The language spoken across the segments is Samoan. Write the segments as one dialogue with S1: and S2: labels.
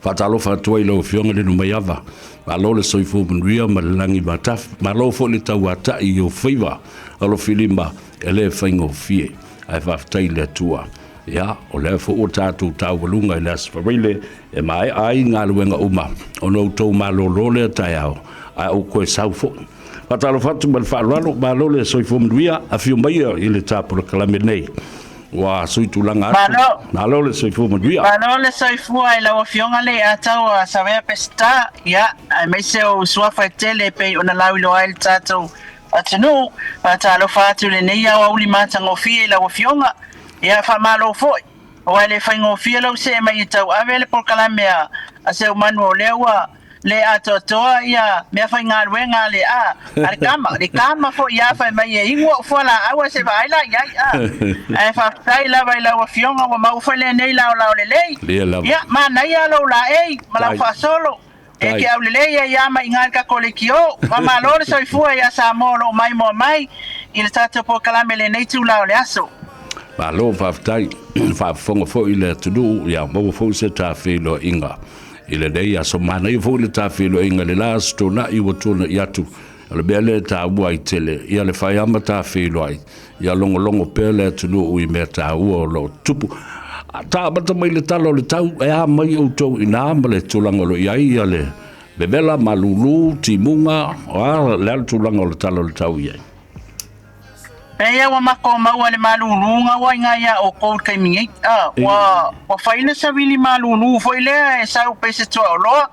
S1: Faatalofa atu ai i lau Afioga i le Numaiava, malo le soifua manuia ma le lagi matafi, malo foi le tauatai i ou faiva alofilima e le faigofie, ae faafetai i le Atua. Ia, o lea foi ua tatou taualuga i le Aso Faraile e maea ai galuega uma ona outou malolo lea taeao, ae ou toe sau foi. Faatalofa atu ma le faaaloalo, malo le soifua manuia, afio maia i le tapolokalame nei. Ua suitulaga atu.
S2: Malo.
S1: Malo le soifua manuia.
S2: Malo le soifua i lau Afioga le Ataua Savea Peseta, ia, aemaise o ou suafa e tele e pei ona lauiloa ai le tatou atunuu. Faatalofa atu i lenei aoauli matagofie i lau Afioga. Ia, faamalo foi. Aua e le faigofie lou see mai e tauave le polokalame a Seumanu o lea ua le atoatoa ia meafaigaluega a le a a le kama, le kama foi ia fai mai e inu o'u fualaau ae se vaai la i ai a. Ae faafetai lava i lau Afioga ua maua foi lenei laolao lelei.
S1: Lia lava.
S2: Ia, manaia lou laei ma lau
S1: Tai.
S2: faasolo. E
S1: Tai.
S2: ke aulelei ai a mai i le tatou leitio. Faamalo le soifua ia Samoa o loo maimoa mai i le tatou polokalame lenei itula o le aso.
S1: Malo faafetai. Faafofoga foi le atunuu, ia maua foi se tafeiloaiga i lenei aso. Manaia foi le tafeiloaiga i le la Aso Toonai ua tuanai atu. O le mea lea e taua ai tele, ia le fai lava ma tafeiloai, ia logologo pea le atunuu i mea taua o lo o tupu. Ta amata mai le tala o le tau, e a mai outou i ina ma le tulaga o lo o i ai ia le vevela, malulu, timuga, o a le a le tulaga o le tala o le tau i ai?
S2: Pei ua matou maua le maluluga ua iga ia outou i le taimi nei. A, ua, ua fai le savili malulu foi lea e sau pei se tuaoloa,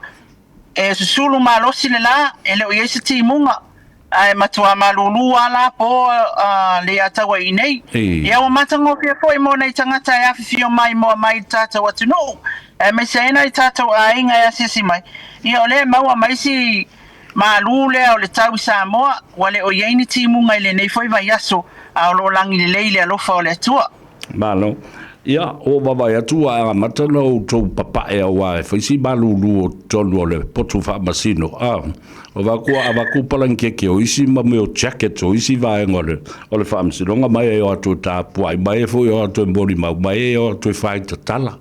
S2: e susulu malosi le la, e le o i ai se timuga, ae matuā malulu lava la po a le Ataua i inei. Ia ua matagofie foi mo nai tagata e afifio mai moa mai i le tatou atunuu, aemaise ai nai tatou aiga e asiasi mai, ia o lea e maua mai si Malu lea o le tau i Samoa, ua le o i ai ni timuga i lenei foi vaiaso, a o lo o lagi lelei le alofa o le Atua.
S1: Malo. Ia, ua vaavaai atu ua amata ona outou papae aua e fai si malulu o totonu o le potu faamasino. A, o vaku a vaku palanikeke o isi ma mea o jackets o isi vaega o le, o le faamasinoga mai e o atu e tapuai mai e foi o atu e molimau mai e o atu e fai tatala.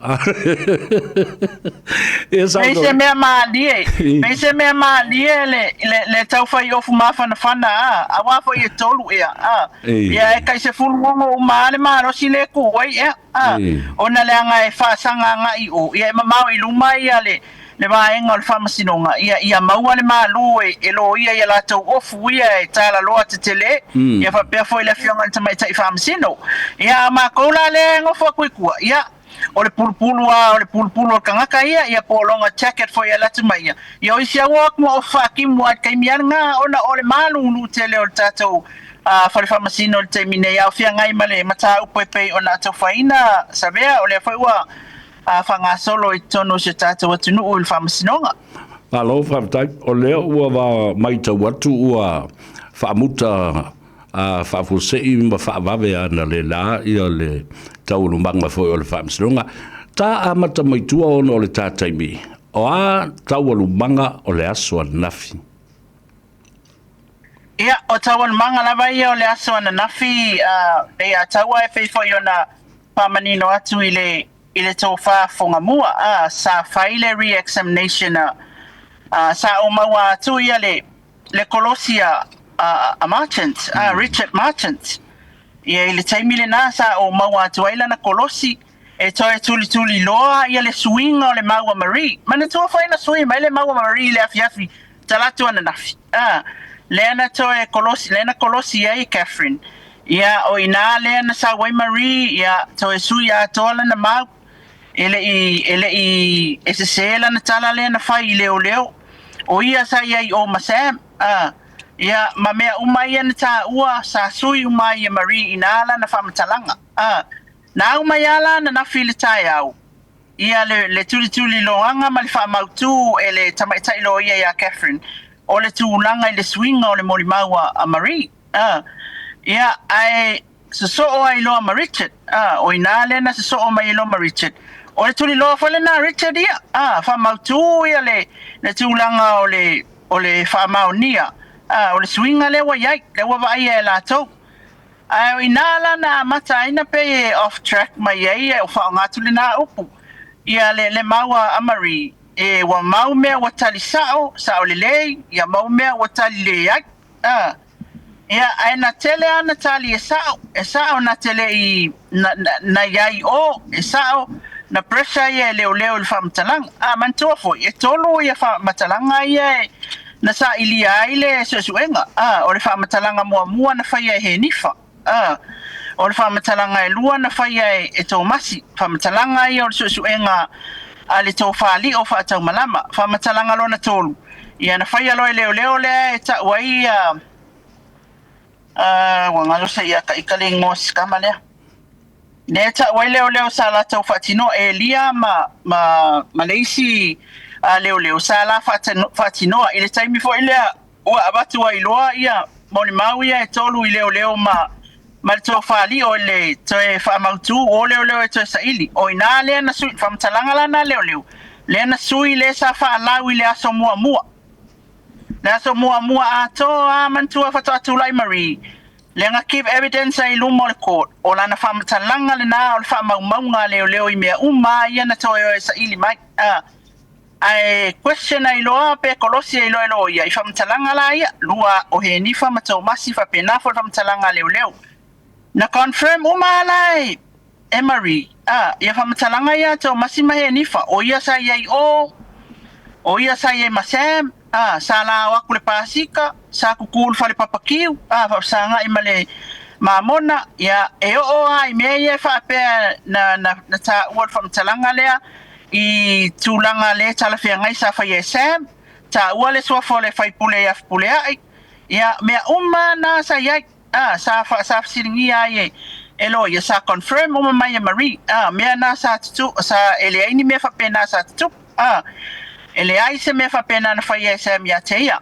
S1: Ia
S2: Pei
S1: saunoa.
S2: se mea mālie, pei se mea mālie le, le, le tau fai ofu mafanafana a, auā foi e tolu ea, a. Ia e tai 16 uma a le malosi le kū ai ea, a. Ona leaga e faasaga agai i o, ia e mamao i luma ia le, le vaega o le faamasinoga, ia, ia maua le malū e, e loia i a latou ofu ia e talaloa tetele, ia faapea foi le afioga i le tamaitai faamasino. Ia a o makou la lea e nofo atu i tua, ia, O le pulupulu a o le pulupulu o le tagata ia, ia po o lona jacket foi e alu atu ma ia. Ia o isi aua atu ma ofu faatimu a i le taimi a lena ona o le malulu tele o le tatou fale faamasino i le taimi nei a o feagai ma le mataupu e pei ona atofaina Savea o lea foi ua faagasolo i totonu o si o tatou atunuu i le faamasinoga.
S1: Malo faafetai. O lea ua maitau atu ua faamuta a faafuasei ma faavave ana le la ia le taualumaga foi o le faamasinoga. Ta amata mai tua ona o le ta taimi, o a taualumaga o le aso ananafi?
S2: Ia, o taualumaga lava ia o le aso ananafi, a, pei a taua e pei foi ona faamanino atu i le, i le tofa fogamua, a, sa fai le re-examination a, a, sa ou maua atu ia le, le kolosi a, a, a Marchant, a Richard Marchant. Ia i le taimi lenā sa ou maua atu ai lana kolosi e toe tulituli loa ia le suiga o le mau a Marie. Manatua foi na sui mai le mau a Marie i le afiafi talaatu ananafi. A, lea na toe kolosi, lea na kolosi ai e Catherine. Ia, o inā lea na sau ai Marie, ia, toe sui atoa lana mau. E le i, e le i e sesē lana tala lea na fai i leoleo, o ia sa i ai i o ma Sam, a, ia, ma mea uma ia na tāua, sa sui uma ai e Marie inā lana faamatalaga, a. Na au mai a la ananafi i le taeao, ia le, le tulituli loaga ma le faamautū e le tamaitai loia iā Catherine, o le tulaga i le suiga o le molimau a, a Marie, a. Ia, ae. Sosoo ai loa ma Richard, a, o inā lea na sosoo mai ai loa ma Richard. O le tuliloa foi lenā Richard ia, a, faamautū ia le, le tulaga o le, o le faamaonia, a, o le suiga lea ua i ai, lea ua vaaia e latou. Ae o inā la na amata ai na pei e off track mai ai, o faaaoga atu lenā upu, ia le, le mau a, a Marie. E ua mau mea ua tali sa'o, sa'o lelei, ia mau mea ua tali leai. A. Ia, ae na tele ana tali e sa'o, e sa'o na te le'i na, na, na iai o, e sa'o, na pressure ia e leoleo i le faamatalaga. A, manatua foi, e tolu ia faamatalaga ia e, na sailia ai le suesuega. A, o le faamatalaga muamua na faia e Henifa. A, o le faamatalaga e lua na faia e, e Tomasi. Faamatalaga ia o le suesuega a le tofa lio faataumalama. Faamatalaga lona tolu, ia na faia loa e leoleo lea e ta'u ai ia, ua galo se ia ka le igoa sikama lea. Lea e ta'u ai leoleo sa latou faatinoa e Elia ma, ma, ma le isi leoleo sa la faatinoa i le taimi foi lea ua avatu ai loa ia molimau ia e tolu i leoleo ma ma le tofa lio i le toe faamautu o leoleo e toe saili. O ina lea na sui, faamatalaga la na leoleo, lea na sui le sa faalau i le aso muamua. Le aso muamua atoa a manatua faatoa tulai Marie, lea na give evidence ai luma o le court, o lana faamatalaga lena o le faamaumauga a leoleo i mea uma ia na toe o e saili mai. Ae question ai loa pe kolosi ai loa e loia i faamatalaga la ia, lua o Henifa ma Tomasi faapena foi le faamatalaga a leoleo. Na confirm uma la e, e Marie, a, ia faamatalaga ia a Tomasi ma Henifa, o ia sa iai o, o ia sa iai ma Sam, a, sa la o aku le pasika, sa kuku le fale papakiu, a, faafesaga'i ma le mamona, ia, e oo a i mea ia e faapea na, na, na taua le faamatalaga lea, i tulaga le talafeagai sa faia e Sam, taua le suafa o le faipule ia Fepuleai, ia, mea uma na sa iai, a, sa, sa fesiligia ai e, e loia, sa confirm uma mai e Marie, a, mea na sa tutu, sa, e leai ni mea faapena sa tutupu, a, e leai se mea faapena na faia e Sam ia te ia.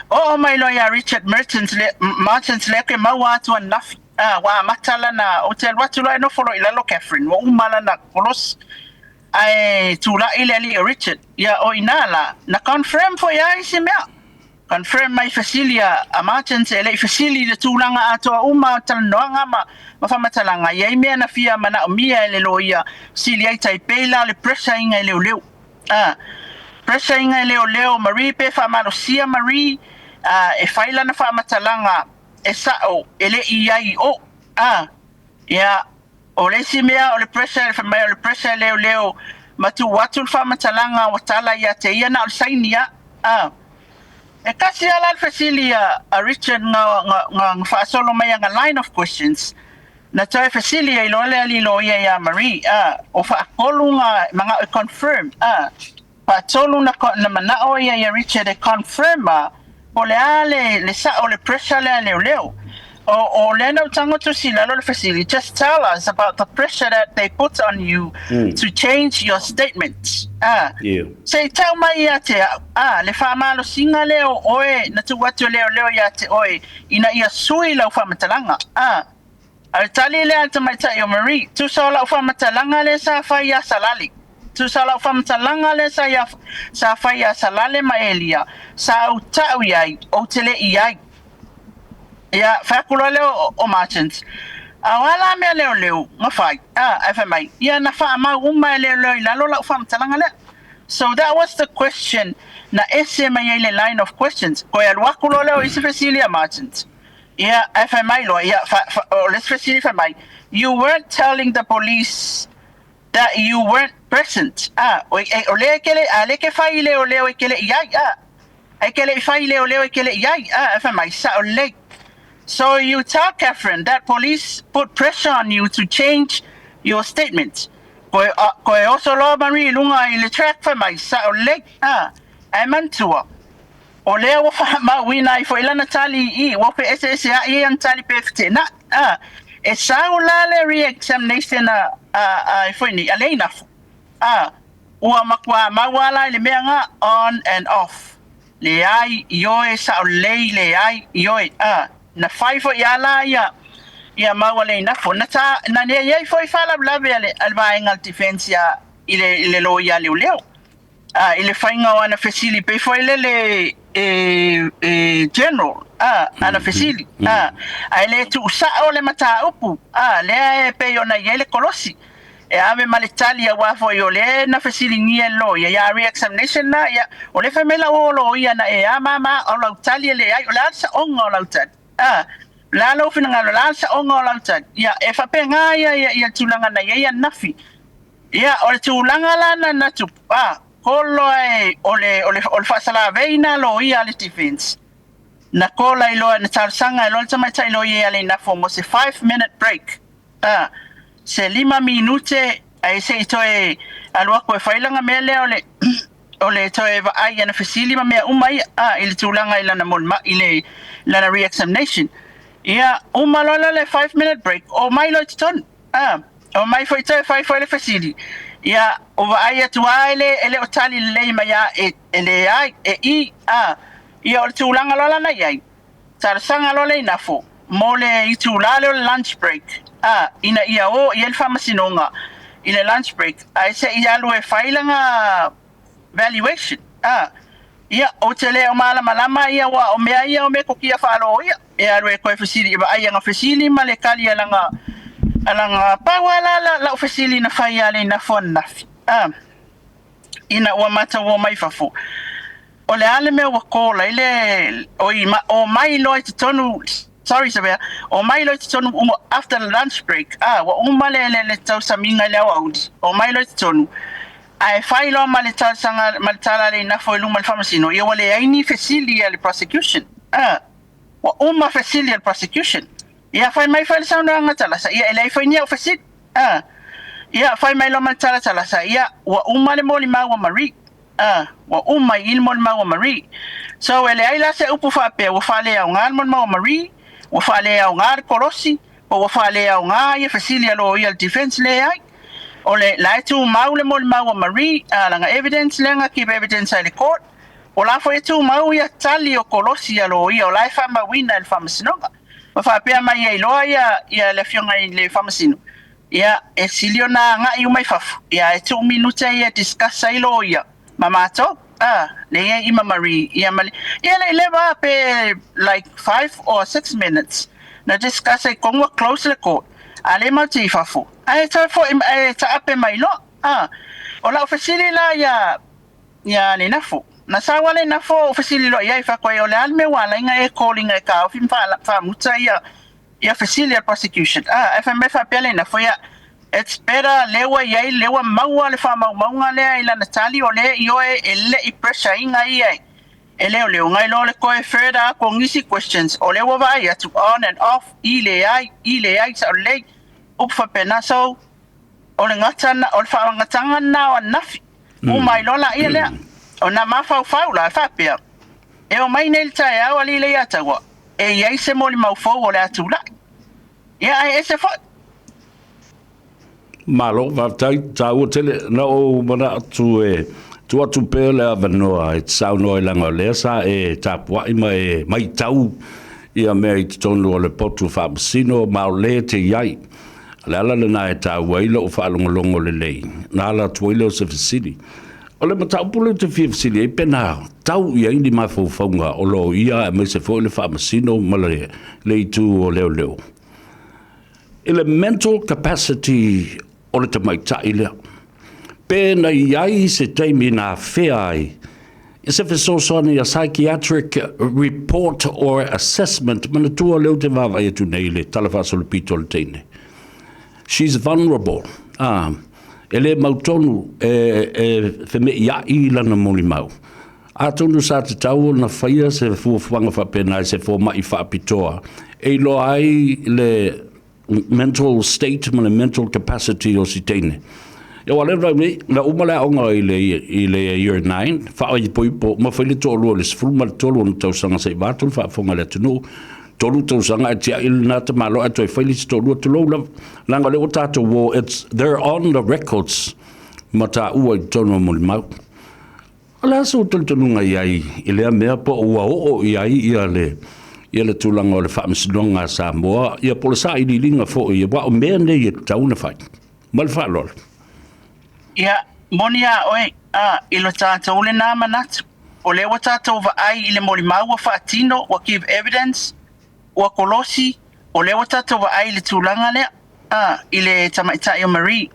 S2: Oo mai loa ia Richard Mertens le, Martins lea ke maua atu ananafi, a, ua amata lana, ou te alu atu loa e nofo loa i lalo Catherine, ua uma lana kolosi. Ae tula'i le alii o Richard, ia o ina la, na confirm foi a isi mea. Confirm mai fesili a, a Martins e le'i fesili i le tulaga atoa uma o talanoaga ma, ma faamatalaga, i ai mea na fia manaomia e le loia, sili ai taipei la o le pressure iga e leoleo. A, pressure iga e leoleo Marie pe faamalosia Marie, a, e fai lana faamatalaga e sa'o e le'i i ai o. A, ia, o le isi mea o le pressure, fai mai o le pressure e leoleo ma tuu atu le faamatalaga ua tala ia te ia na o le saini a. A, e kasi a la le fesili a, a Richard nga, nga, nga, nga faasolo mai aga line of questions, na toe fesili ai loa le alii loia ia Marie, a, o faatolu nga mana'o e confirm, a, faatolu na, na mana'o ia ia Richard e confirm a, po le a le, le sa'o le pressure lea leoleo. O, o lea na ou tago tusi i lalo le fesili, just tell us about the pressure that they put on you to change your statement. A, se i tau mai ia te au, a, le faamalosiga lea o oe na tuu atu e leoleo ia te oe ina ia sui lau faamatalaga. A, a o le tali lea a le tamaitai o Marie, tusa o lau faamatalaga lea sa fai iā Salale. Tusa o lau faamatalaga lea sa, ia, sa fai iā Salale ma Elia, sa ou ta'u i ai, ou te le i ai. Ia, fai atu loa lea o, o Martins, A o a la mea leoleo na fai? A, ae fai mai, ia na faamau uma e leoleo i lalo lau faamatalaga lea. So that was the question na ese mai ai le line of questions. Koe alu aku loa lea o isi fesili a Martins. Ia, ae fai mai loa, ia, fa, fa, o le isi fesili fai mai, you weren't telling the police that you weren't present. A, o, e, o lea e ke le, a le ke fai i leoleo e ke le i ai, a. E ke le i fai i leoleo e ke le i ai, a, ae fai mai, sa'o lelei. So you tell Catherine that police put pressure on you to change your statement. Koe, a, koe oso loa Marie i luga i le track fai mai, sa'o lelei, a. Ae manatua, o lea ua faamauina ai foi lana tali i i, ua feeseesea'i ai ana tali pe feteena'i, a. E sau la le re-examination a, a, a e foi nei, a Leinafo, a. Ua matua mau a la i le mea nga, on and off. Leai, ioe, sa'o lelei, leai, ioe, a. Na fai foi a la ia, ia mau a Leinafo. Na ta, na i ai foi faalavelave a le, a le vaega a le defense ia, i le, i le loia a leoleo. A, i le faiga o ana fesili pei foi lele e, e general, a, ana fesili, a. Ae le tuusa'o le mataupu, a, lea e pei ona i ai le kolosi. E ave ma le tali auā foi o lea na fesiligia e le loia, ia a re-examination la, ia, o lea fai mai lau o loia na e a mama o lau tali e leai, o le a le saoga o lau tali? A, o le a lou finagalo, o le a le saoga o lau tali? Ia, e faapena ia, ia, ia le tulaga na i ai ananafi. Ia, o le tulaga la na, na tupu, a, kolo ai o le, o le, o le faasalavei na loia a le defense. Na kola i loa, na talosaga ai loa le tamaitai loia ia Leinafo mo se 5 minute break. A, se 5 minute ae se i toe alu aku e fai lana mea lea o le toe vaai ana fesili ma mea uma ia a, i le tulaga i lana molima, i le lana re-examination. Ia, uma loa la le 5 minute break, o mai loa i totonu. A, o mai foi toe fai foi le fesili. Ia, o vaai atu lava e le o tali lelei mai a e leai, e i, a. Ia, o le tulaga loa lana i ai. Talosaga loa Leinafo mo le itulā lea o le lunch break, a, ina ia o i ai le faamasinoga i le lunch break, ae se i alu e fai lana valuation. A, ia, ou te le o malamalama ia ua o mea ia o mea kokia faaloia. E alu e koe fesili i vaai ana fesili ma le tali a lana pau a la la lau fesili na fai a Leinafo ananafi. A, ina ua matau mai fafo. O le a le mea ua kola i le o i ma, o mai loa i totonu, sorry Savea, o mai loa i totonu uma after the lunch break, a, ua uma le tausamiga i le aoauli, o mai loa i totonu. Ae fai loa ma le talosaga ma le tala a Leinafo i luma o le faamasino, ia ua leai ni fesili a le prosecution. A, ua uma fesili a le prosecution. Ia fai mai foi le saunoaga Talasa, ia e leai foi ni au fesili. A, ia fai mai loa ma le tala Talasa, ia ua uma le molimau a Marie. A, ua uma i le molimau a Marie. So e leai la se upu faapea ua faaleaoga le molimau a Marie, ua faaleaoga le kolosi, po ua faaleaoga ia fesili a loia le defense, leai. O le la e tumau le molimau a Marie, a lana evidence lea na give evidence ai le court. O la foi e tumau ia tali o kolosi a loia o la e faamauina e le faamasinoga. Ma faapea mai ai loa ia le afioga i le faamasino. Ia, e sili ona agai uma i fafo. Ia, e 2 minute ia discuss ai loia ma matou. Ah, le ia i ma Marie. Ia, ma le, ia le leva pe like 5 or 6 minutes. Na discuss ai konga close le court. A le mau te i fafo. Ae toe foi e taape mai loa. Ah, o lau fesili la ia Leinafo. Na sawa Leinafo o fesili loa ia i whakoe o le ale me wala inga e calling e ka ofi whaamuta ia fesili a prosecution. Ah, e whai me whapea Leinafo ia it's better lewa iai lewa maua le whaamaumauga lea i lana tali o lea i oe e le i pressure inga ia e leo leo ngai lo le koe further ko ngisi questions o le ua vaai atu on and off i le ai i le ai sa o lei upu faapena. So o le gata o le faaagataga lena o ananafi uma ai loa laia lea o na mafaufau la e faapea e o mai nei le taeao alii le ia taua e iai se molimau fou o le atulai ia ae ese foi.
S1: Malo, faafetai, taua tele. Na ou manatu e tuu atu pea le avanoa e te saunoa i laga o lea sa e tapuai ma e matau ia mea i totonu o le potu faamasino ma o lē te i ai. O le ala lena e taua ai lou faalogologo lelei, na ala atu ai lea o se fesili. O le mataupu lea ou te fia fesili ai pe na tau i ai ni mafaufauga o loia aemaise foi le faamasino ma le itu o leoleo i le mental capacity o le tamaitai lea. Pe na i ai se taimi na afea ai i se fesoasoani a psychiatric report or assessment? Manatua lea ou te vaavaai atu nei i le tala faasolopito o le teine. She's vulnerable. Ah, e le mautonu e femeiai i lana molimau. Atonu sa tatau ona faia se fuafuaga faapena i se fomaʻi faapitoa e iloa ai le mental state ma le mental capacity o si teine. Ia ua leva nei, na uma le aoga i le year 9, faaipoipo, ma fai le toalua i le 13 ona tausaga seʻi vaatu le faafofoga a le atunuu. 3 tausaga ae tiai lena tamaloa ae toe fai le isi toalua tulou lava. Leaga o lea ua tatou o, they're on the records ma taua i totonu o molimau. O le a sou talitonuga i ai i lea mea po o ua oo i ai ia le tulaga o le faamasinoga a Samoa, ia po o le sailiiliga foi, aua o mea nei e tatau ona fai. Ma le faaaloalo.
S2: Ia, moni a oe, a, i lo tatou lena manatu. O lea ua tatou vaai i le molimau ua faatino, ua give evidence, ua kolosi, o lea ua tatou vaai i le tulaga lea, a, i le tamaitai o Marie.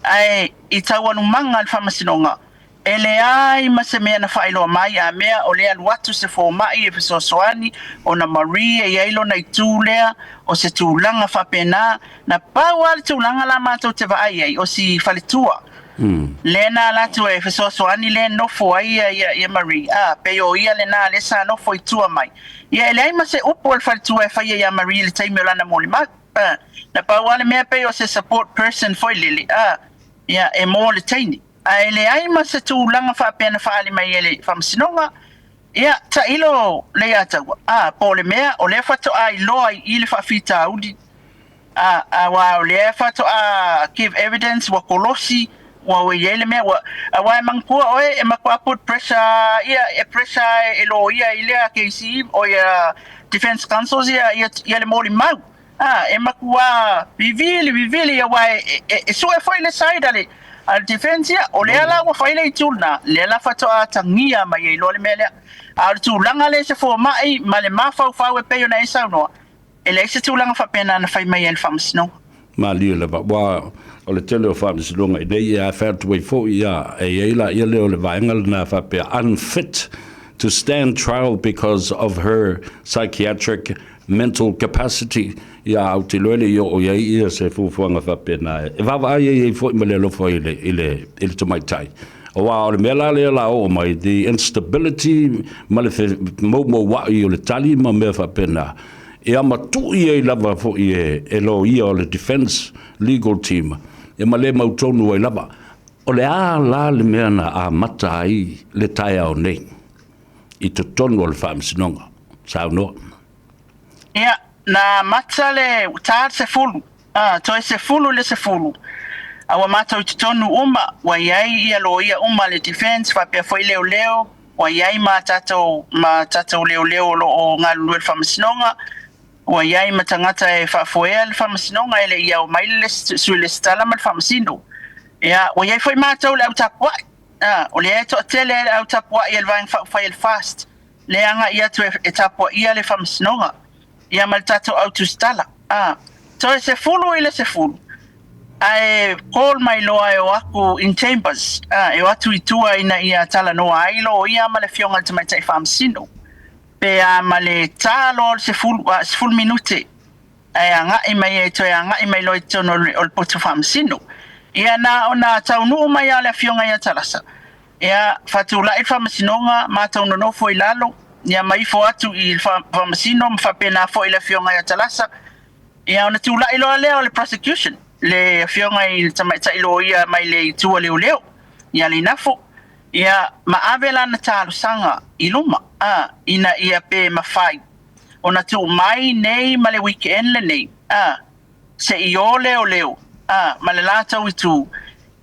S2: Ae i taualumaga a le Faamasinoga, e leai ma se mea na faailoa mai a mea o le alu atu se fomai e fesoasoani ona Marie e i ai lona itu lea o se tulaga faapena. Na pau lava le tulaga la matou te vaai ai o si faletua lea na alu atu e fesoasoani lea e nofo ai ia Marie, a pei o ia lena lea sa nofo i tua mai. Ia e leai ma se upu a le faletua e faia ia Marie i le taimi o lana molimau. A, na pau lava le mea pei o se support person foi lele, a, ia, e mo le teine. Ae leai ma se tulaga faapea na faaali mai e le Faamasinoga. Ia, tailo Leiataua, a, po o le mea, o lea faatoa iloa i i le faafitauli, a, aua o lea faatoa give evidence ua kolosi, ua i ai le mea, ua, aua e manatua oe, e matua put pressure ia, e pressure e loia i lea case, o ia defense counsels ia, ia, ia le molimau. A, e matua vivili, vivili, aua e sue foi le side a le defense ia, o lea la ua fai le itu lena, lea la faatoa atagia mai ai loa le mea lea. A o le tulaga lea i se fomai ma le mafaufau e pei ona e saunoa, e leai se tulaga faapena na fai mai ai le Faamasinoga.
S1: Malie lava, ua o le tele o faamasinoga i nei e afea atu ai foi, ia, e i ai la ia lea o le vaega lena faapea unfit to stand trial because of her psychiatric mental capacity, ia, a ou te iloa e le i oo i ai ia se fuafuaga faapena e vaavaai ai ai foi ma le alofa i le, i le, i le tamaitai. Aua o le mea la lea la oo mai, the instability ma le moumoua'i o le tali ma mea faapena, e amatu'i ai lava foi e loia o le defense legal team, e ma le mautonu ai lava. O le a la le mea na amata ai le taeao nei i totonu o le Faamasinoga? Saunoa.
S2: Ia, na amata le ta le 10, a, toe 10 i le 10, a ua matou i totonu uma, ua i ai ia loia uma le defense faapea foi leoleo, ua i ai ma tatou, ma tatou leoleo o lo o galulue i le Faamasinoga, ua i ai ma tagata e faafoea le Faamasinoga e le i ao mai le Sui Lesitala ma le Faamasino. Ia, ua i ai foi matou le au tapuai, a, o lea e toatele le au tapuai a le Vaega Faaupufai a le FAST, le agai atu e tapuaia le Faamasinoga, ia ma le tatou au tusitala. A, toe 9:50, ae call mai loa e o aku in chambers, a, e o atu i tua ina ia talanoa ai loia ma le Afioga i le Tamaitai Faamasino. Pe a ma le ta loa o le 10, a, 10 minute, ae agai mai ai, toe agai mai loa i totonu o le poto faamasino. Ia na ona taunuu mai lava o le Afioga ia Talasa, ia faatulai le Faamasinoga, matou nonofo i lalo, ia ma ifo atu i le Faamasino ma faapena foi le Afioga ia Talasa. Ia ona tulai loa lea o le prosecution, le Afioga i le Tamaitai Loia mai le itu a Leoleo, ia Leinafo, ia ma ave lana talosaga i luma, a, ina ia pe mafai ona tuu mai nei ma le weekend lenei, a, se i o leoleo, a, ma le latou itu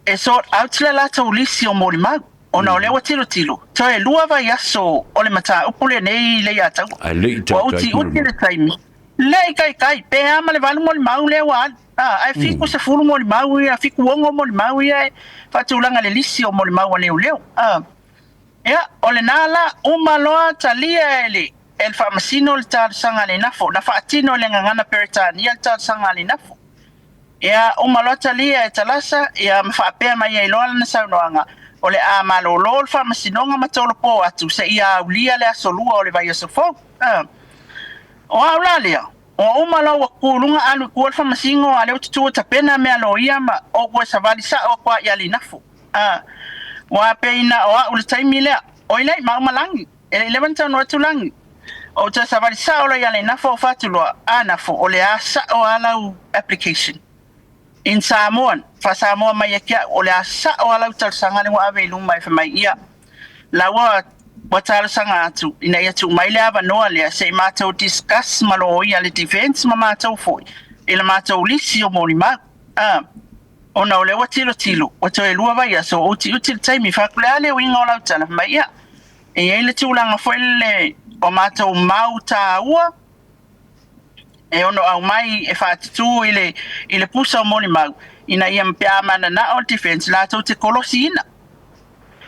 S2: e sort out le latou lisi o molimau, ona o lea ua tilotilo, toe 2 vaiaso o le mataupu lenei Leiataua.
S1: Ae le i
S2: Ua utiuti le taimi, le i taitai, pe a ma le 8 molimau lea ua alu, a, ae 70 molimau ia, 76 molimau ia e faatulaga le lisi o molimau a leoleo, a. Ia, o lena la, uma loa talia e le e le Faamasino le talosaga a Leinafo, na faatino e le Gagana Peretania le talosaga a Leinafo. Ia, uma loa talia e Talasa, ia ma faapea mai ai loa lana saunoaga, o le a malolo le Faamasinoga ma tolopo atu seia aulia le aso Lua o le vaiaso fou. O au la lea, ua uma loa ua tu i luga alu i tua le Faamasino a lea ua tutu e tapena mea loia ma ou ua savali sao atu lava ia Leinafo. Ua pei na o au i le taimi lea. Oi lei, mauma lagi. E le i leva ona taunuu atu lagi. Ou toe savali sao loa ia Leinafo ou fatu loa, a Nafo, o le a sao a lau application. In Samoan, faa-Samoa mai ia te au, o le a sao a lau talosaga lea ua ave i luma e fai mai, ia, la ua ua talosaga atu ina ia tuu mai le avanoa lea se i matou discuss ma loia le defense ma matou foi i le matou lisi o molimau. Ona o lea ua tilotilo, ua toe 2 vaiaso ua utiuti le taimi. Fai atu, o le a le uiga o lau tala? Fai mai, ia, e i ai le tulaga foi lele o matou mau taua e ono aumai e faatutū i le, i le pusa o molimau, ina ia pe a mananao le defense latou te kolosiina.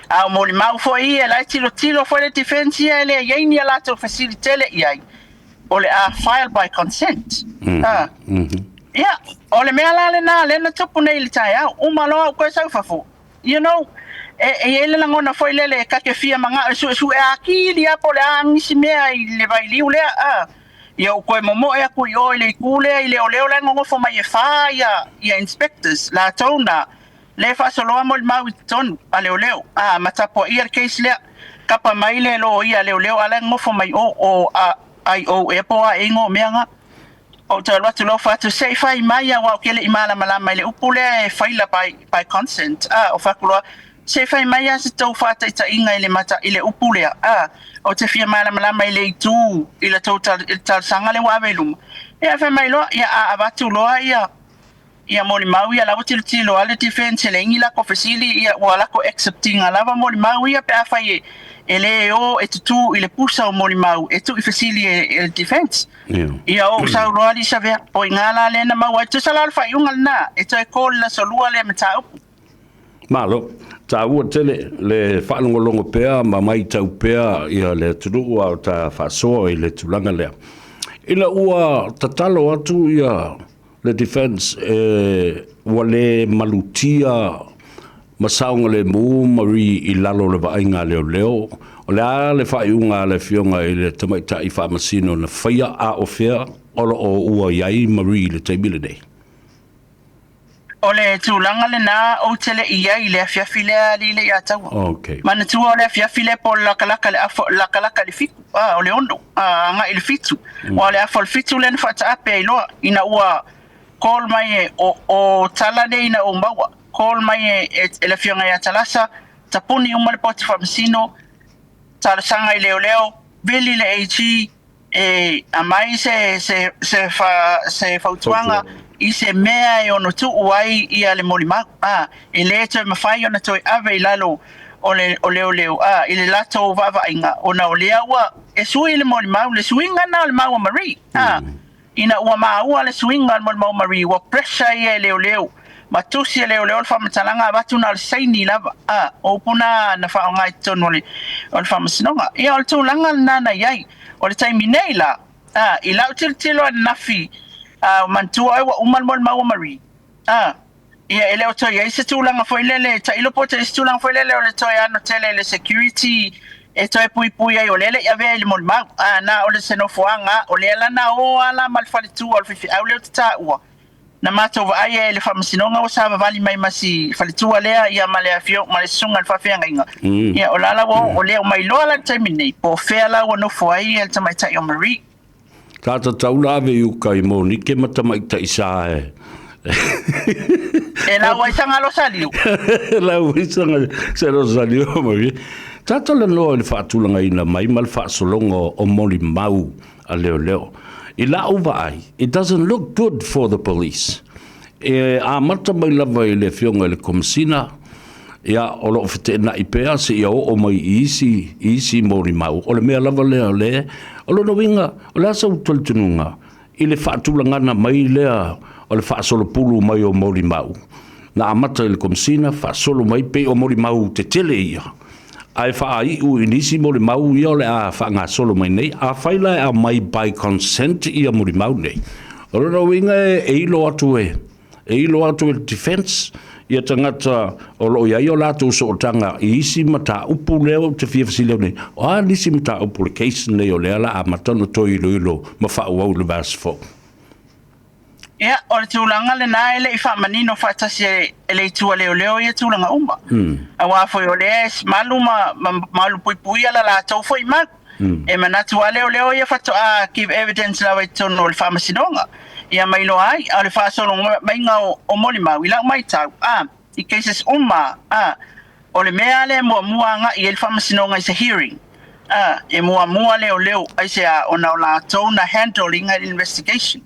S2: A o molimau foi ia, la e tilotilo foi le defense ia e le i ai ni a latou fesili tele i ai, o le a file by consent. Ia, o le mea la lena lea na tupu nei i le taeao, uma loa ou toe sau i fafo, you know, e, e i ai le lagona foi lele ta te fia manao e suesue atili lava po o le a nisi mea i le vailiu lea, a. Ia ou toe momoe atu i o i le itu lea i leoleo la e nonofo mai e fa ia inspectors latou na lea e faasoloa molimau i totonu a leoleo, a, ma tapuaia le case lea. Tapa mai le loia a leoleo a la e nonofo mai o, o IO ea po o a ea igoa o mea na. Ou te alu atu loa fai atu, se i fai mai aua ou te le i malamalama i le upu lea e faila by consent, a, ou fai atu loa, se i fai mai lava se tou faataitaiga i le mata, i le upu lea, a, ou te fia malamalama i le itu i la tou talosaga lea ua ave i luma. Ia fai mai loa, ia a avatu loa ia Ia molimau ia la ua tilotilo a le defense e leai ni lako fesili ia ua lako accept ina lava molimau ia pe afai e le o e tutu i le pusa o molimau e tuu i fesili e le defense. Ia ou sau loa Lisavea o iga la lea na maua ai tusa la o le faaiuga lena e toe call i le aso lua lea mataupu.
S1: Malo. Taua tele le faalogologo pea ma maitau pea ia le atunuu a o ta faasoa i le tulaga lea. Ina ua tatalo atu ia le defense e ua le malutia ma saogalemu Marie i lalo o le vaaiga a leoleo, o le a le faaiuga a le Afioga i le Tamaitai Faamasino na faia a o fea o lo o ua i ai Marie i le taimi lenei?
S2: O le tulaga lena ou te le i ai i le afiafi lea alii le ia Taua.
S1: Okay.
S2: Manatua o le afiafi lea po o le lakalaka le afa, lakalaka i le fitu, a, o le ono, a, agai i le fitu. Aua o le afa o le fitu lea na faataape ai loa ina ua call mai e, o, o tala nei ina ou maua, call mai e, e, e le Afioga ia Talasa, tapuni uma le potu faamasino, talosaga i leoleo, vili le AG, e aumai se, se, se, fa, se fautuaga i se mea e ono tuu ai ia le molimau, a, e le toe mafai ona toe ave i lalo o le o leoleo, a, i le latou vaavaaiga, ona o lea ua e sui le molimau, le suiga lena o le mau a Marie, a, ina ua maua le suiga o le molimau a Marie, ua pressure ia e leoleo, ma tusi e leoleo le faamatalaga avatu na o le saini lava, a, o upu na na faaaoga i totonu o le, o le faamasinoga. Ia, o le tulaga lena na i ai. O le taimi nei la, a, i lau tilotilo ananafi, a, manatua oe ua uma le molimau a Marie, a, ia e le o toe i ai se tulaga foi lele, tailo po o toe i ai se tulaga foi lele o le toe ano tele i le security e toe puipui ai, o lea e le i avea i le molimau, a, na o le se nofoaga, o lea la na o a la ma le faletua o le faifeau lea ou te taua, Na matou vaai ai i le faamasinoga ua savavali mai ma si faletua lea ia ma le afio ma le susuga i le faafeagaiga. Ia o la la ua o lea ua mailoa la le taimi nei po o fea la ua nofo ai ia le tamaitai o Marie.
S1: Sa tatau la ave i uka i Monike ma tamaitai sa e.
S2: E lau ai sanga Rosalio.
S1: Lau ai sanga se Rosalio Marie. Sa talanoa i le faatulagaina mai ma le faasologa o molimau a leoleo. I la'u vaai, it doesn't look good for the police. E amata mai lava i le Afioga i le Komesina, ia, o lo o feteenai pea seia oo mai i isi, i isi molimau. O le mea lava lea o le, o lona uiga, o le a sou talitonuga i le faatulagana mai lea o le faasolopulu mai o molimau? Na amata i le Komesina, faasolo mai pei o molimau tetele ia. Ae faaiu i nisi molimau ia o le a faagasolo mai nei. Afai la e aumai by consent ia molimau nei, o lona uiga e ilo atu e, e ilo atu e le defence ia tagata o lo o i ai o latou sootaga i isi mataupu lea ou te fia fesili au nei, o a nisi mataupu o le case nei o lea la amata ona toe iloilo ma faaauau i le vaiaso fou?
S2: Ia, o le tulaga lena e le i faamanino faatasi e le itu a leoleo ia tulaga uma. Aua foi o lea e malu ma malupuipuia la latou foi mau. E manatu lava leoleo ia faatoa give evidence lava i totonu o le faamasinoga. Ia ma iloa ai, a o le faasolo maiga o molimau, i lau maitau, a, i cases uma, a, o le mea lea e muamua agai i ai le faamasinoga i se hearing, a, e muamua leoleo, aisea, ona o latou na handle ina le investigation.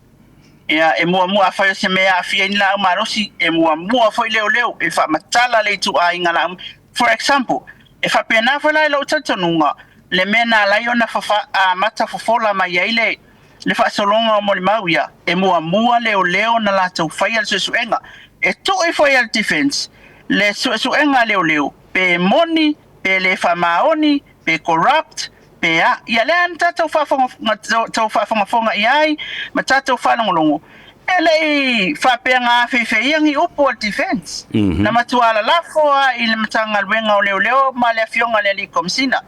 S2: Ia, e muamua, afai o se mea e aafia ai ni laau malosi, e muamua foi leoleo e faamatala le ituaiga laau. For example, e faapena foi la i lou talitonuga, le mea na ala ai ona fafa, amata fofola mai ai le, le faasologa o molimau ia, e muamua leoleo na latou faia le suesuega. E tui foi e le defense le suesuega a leoleo, pe moni, pe le faamaoni, pe corrupt, pe a. Ia lea na tatou faafogafoga i ai ma tatou faalogologo. E le i faapea na afeifeia ni upu a le defense. Na matua lalafo lava i le Matagaluega o Leoleo ma le Afioga i le Alii Komesina.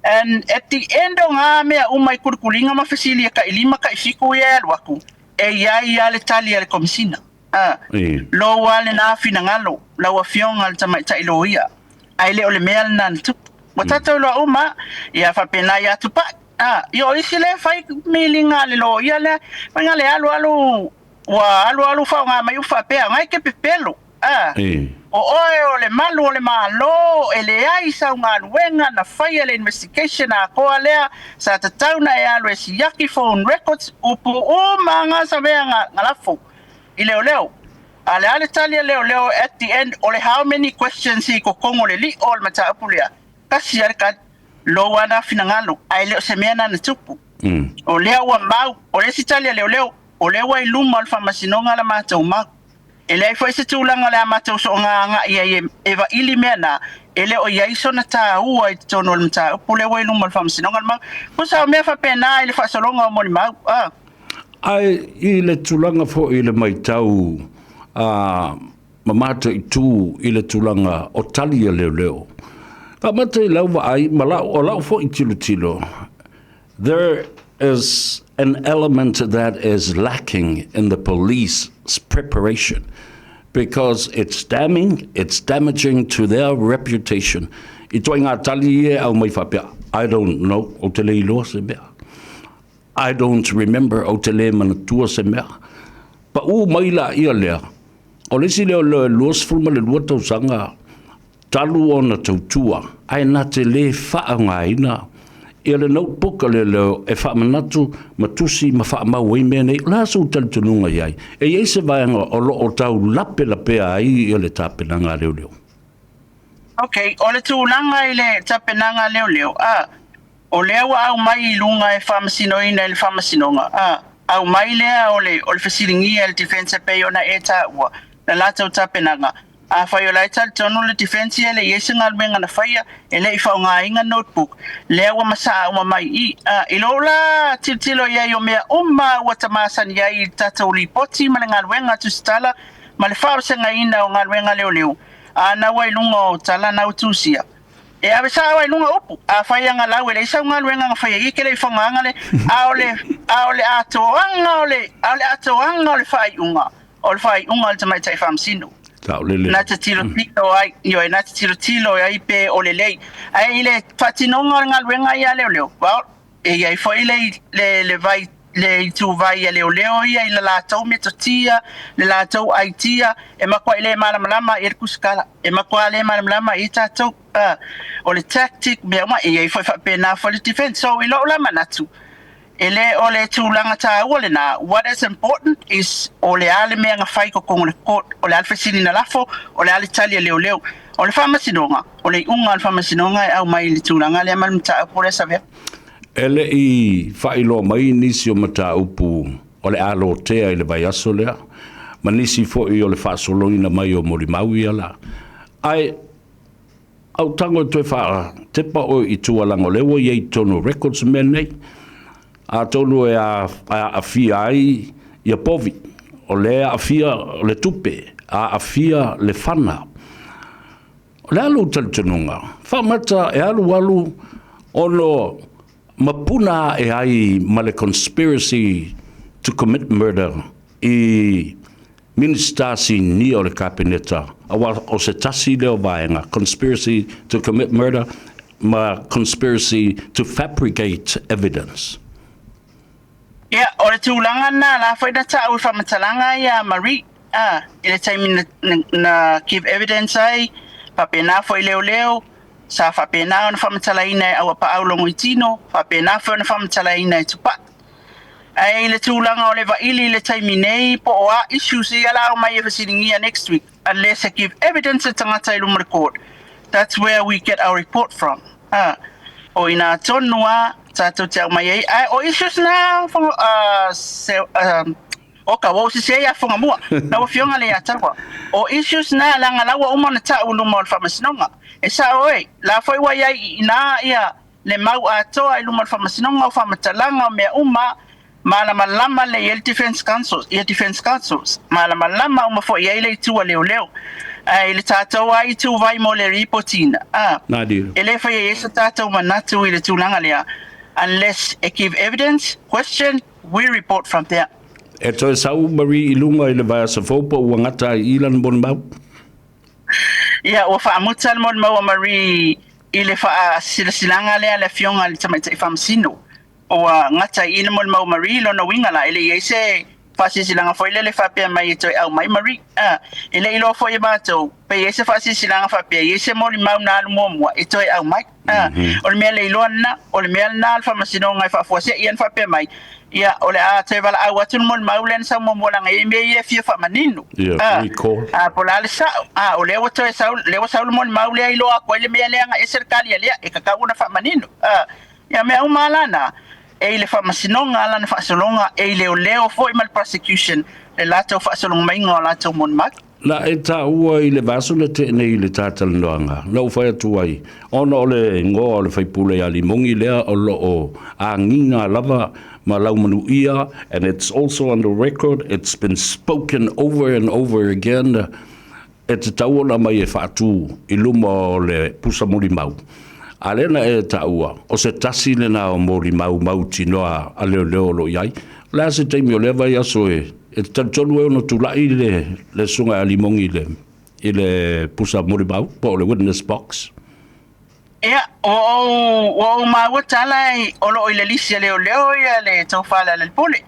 S2: And at the end o na mea uma i kulikuliga ma fesili e tai 5 tai 7 ia e alu atu, e i ai lava le tali a le Komesina. Lou lava lena finagalo, lau Afioga i le Tamaitai Loia, ae le o le mea lena na tupu. Ua tatou iloa uma, ia faapena ia Tupai. Ia o isi lea e fai miliga a le loia lea, faiga le alu alu ua alu alu faaaoga mai upu faapea, na e te pepelo. O oe o le malu o le Malo, e leai sau galuega na faia le investigation atoa lea, sa tatau na e alu e siaki phone records, upu uma na savea na lafo i leoleo. A le a le tali a leoleo at the end o le how many questions i totonu o le lio o le mataupu lea, tasi lava le tali, lou lava na finagalo, ae le o se mea na na tupu. O lea ua mau, o le isi tali a leoleo, o lea ua i luma o le faamasinoga la matou mau. E leai foi se tulaga o le a matou soona agai ai e vaili mea na, e le o i ai sona taua i totonu o le mataupu lea ua i luma o le faamasinoga le mau. Tusa o mea faapena i le faasologa o molimau.
S1: Ae i le tulaga foi i le matau a ma mataitu i le tulaga o tali a leoleo, faamata i lau vaai ma lau, o lau foi tilotilo, there is an element that is lacking in the police's preparation because it's damning, it's damaging to their reputation. I toi ngā tali e au mai whapea, "I don't know, o te le iloa se mea. I don't remember, o te le manatua se mea." Pa u mai la ia lea, o le isi lea o le 22 tausaga talu ona tautua, ae na te le faaaogaina ia le notebook a leoleo e faamanatu ma tusi ma faamau ai mea nei. O le a sou talitonuga i ai? E i ai se vaega o lo o tau lapelapea ai ia le tapenaga a leoleo?
S2: Ok, o le tulaga i le tapenaga a leoleo, o lea ua aumai i luga e faamasinoina i le faamasinoga, aumai lea o le fesiligia e le defense e pei ona e taua le latou tapenaga. Afai o la e talitonu le defense e le i ai se galuega na faia, e le i faaaogaina notebook, lea ua masaa uma mai i. I lou la tilotilo i ai o mea uma ua tamasani ai i le tatou lipoti ma le galuega tusitala ma le faavasegaina o galuega leoleo, a na ua i luga o tala na ua tusia. E ave sao ai luga upu, afai aga lau e leai sau galuega na faia ia e te le i faaaogaina le, a o le atoaga o le, a o le atoaga o le faaiuga, o le faaiuga o le tamaitai faamasino.
S1: Saolele.
S2: Na te tilotilo ai, ioe, na te tilotilo ai pe o lelei. Ae i le faatinoga o le galuega ia a leoleo, well, e i ai foi le vai le ituvai a leoleo ia i le latou metotia, le latou aitia, e matua i le malamalama i le kusikala, e matua le malamalama i tatou. O le tactic, mea uma, e i ai foi faapena foi le defense. So, i lou la manatu, e le o le tulaga taua lena. What is important is o le a le mea na fai totonu o le court, o le a le fesili na lafo, o le a le tali a leoleo. O le faamasinoga, o le iuga o le faamasinoga e aumai i le tulaga lea ma le mataupu lea Savea.
S1: E le i faailoa mai nisi o mataupu o le a lotea i le vaiaso lea, ma nisi foi o le faasoloina mai o molimau ia la. Ae au tago e toe faatepa oe i tua leaga o lea ua i ai i totonu o records mea nei. Atonu e aafia ai ia povi, o lea e aafia le tupe, aafia le fana. O le a lou talitonuga? Faamata e alu alu ono mapuna ae ai ma le conspiracy to commit murder i Minista sinia o le Kapeneta, aua o se tasi lea o vaega, conspiracy to commit murder ma conspiracy to fabricate evidence.
S2: Ia, o le tulaga na la foi na taua i faamatalaga ia Marie, i le taimi na give evidence ai, faapena foi leoleo, sa faapena ona faamatalaina e Auapaau Logoitino, faapena foi ona faamatalaina e Tupai. Ae i le tulaga o le vaili i le taimi nei, po o a issues ia la aumai e fesiligia next week, unless e give evidence le tagata i luma o le court. That's where we get our report from. O ina tonu a tatou te aumai ai. Ae o issues na se, o ka ua sese ia Whangamua. Lau Afioga le ia taua. O issues na leaga la ua uma ona taua i luma o le faamasinoga. E sao oe, la foi ua iai i ina ia le mau atoa i luma o le faamasinoga o faamatalaga o mea uma. Malamalama lelei ai le defence counsels, ia defence counsels, malamalama uma foi i ai le itu a leoleo. Ae i le tatou lava ituvai mo le ripotiina, a, e le faia i ai so tatou manatu i le tulaga lea unless e give evidence, question, we report from there.
S1: E toe sau Marie i luga i le vaiaso fou po ua gata ai i lana molimau?
S2: Ia, ua faamuta le molimau a Marie i le faasilasilaga lea a le Afioga i le Tamaitai Faamasino. Ua gata i i le molimau a Marie, lona uiga la, e le i ai se faasilasilaga foi lele faapea mai e toe aumai Marie. A, e le i iloa foi e matou pe i ai se faasilasilaga faapea e i ai se molimau na alu muamua e toe aumai. A, o le mea le iloa lena, o le mea lena a le Faamasinoga e faafuasei ana faapea mai, ia, o le a toe valaau atu le molimau lea na sau muamua leaga e i ai mea ia e fia faamanino.
S1: Yeah, recall.
S2: A, po o le a le sao? A, o lea ua toe sau, lea ua sau le molimau lea iloa atu ai le mea lea na ese le tali a lea, e tatau ona faamanino. A, Ia mea uma la na, e i le Faamasinoga lana faasologa, e i leoleo foi ma le prosecution le latou faasologmaiga o latou molimau.
S1: Na e taua i le vaiaso na tea nei i le talatalanoaga, na ou fai atu ai, ona o le igoa o le faipule ia Limogi lea o lo o agiga lava ma laumanuia, and it's also on the record, it's been spoken over and over again, e tatau ona aumai e faatu i luma o le pusa molimau, a lea na e taua, o se tasi lena o molimau mautinoa a leoleo o lo o i ai. O le a se taimi o lea vaiaso e e te talitonu ai ona tulai le le susuga ia Limogi i le i le pusa molimau po o le witness box?
S2: Ia, ua ou, ua ou maua tala o lo o i le lisi a leoleo ia le tofa a Lealailepule,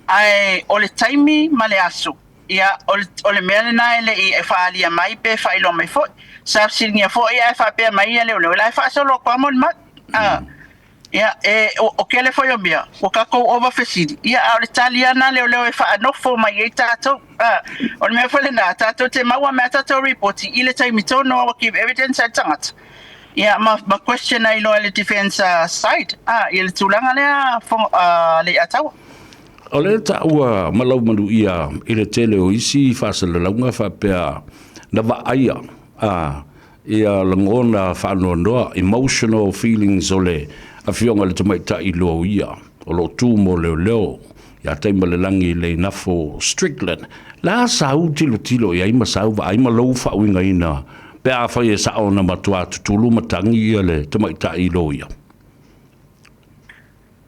S2: ae o le taimi ma le aso, Ia, o le, o le mea lena e le i faaalia mai pe faailoa mai foi. Sa fesiligia foi ae faapea mai ia leoleo, la e faasolo atu lava molimau. A, ia, e, o, o kele foi o mea, ua tatou ova fesili, ia, a o le tali lava lena a leoleo e faanofo mai ai tatou. A, o le mea foi lena, tatou te maua mai a tatou ripoti i le taimi tonu lava ua give evidence ai le tagata. Ia, ma, ma question ai loa e le defence side, a, ia le tulaga lea, a Leiataua.
S1: O lea taua ma laumanuia i le tele o isi faasalalauga faapea na vaaia a ia lagona faanoanoa, emotional feelings, o le afioga i le tamaitai loia o lo o tu mo leoleo ia Taimalelagi Leinafo Strickland. La sau tilotilo i ai ma sau vaai ma lou faauigaina pe afai e sao na matua tutulu ma tagi ia le tamaitai loia.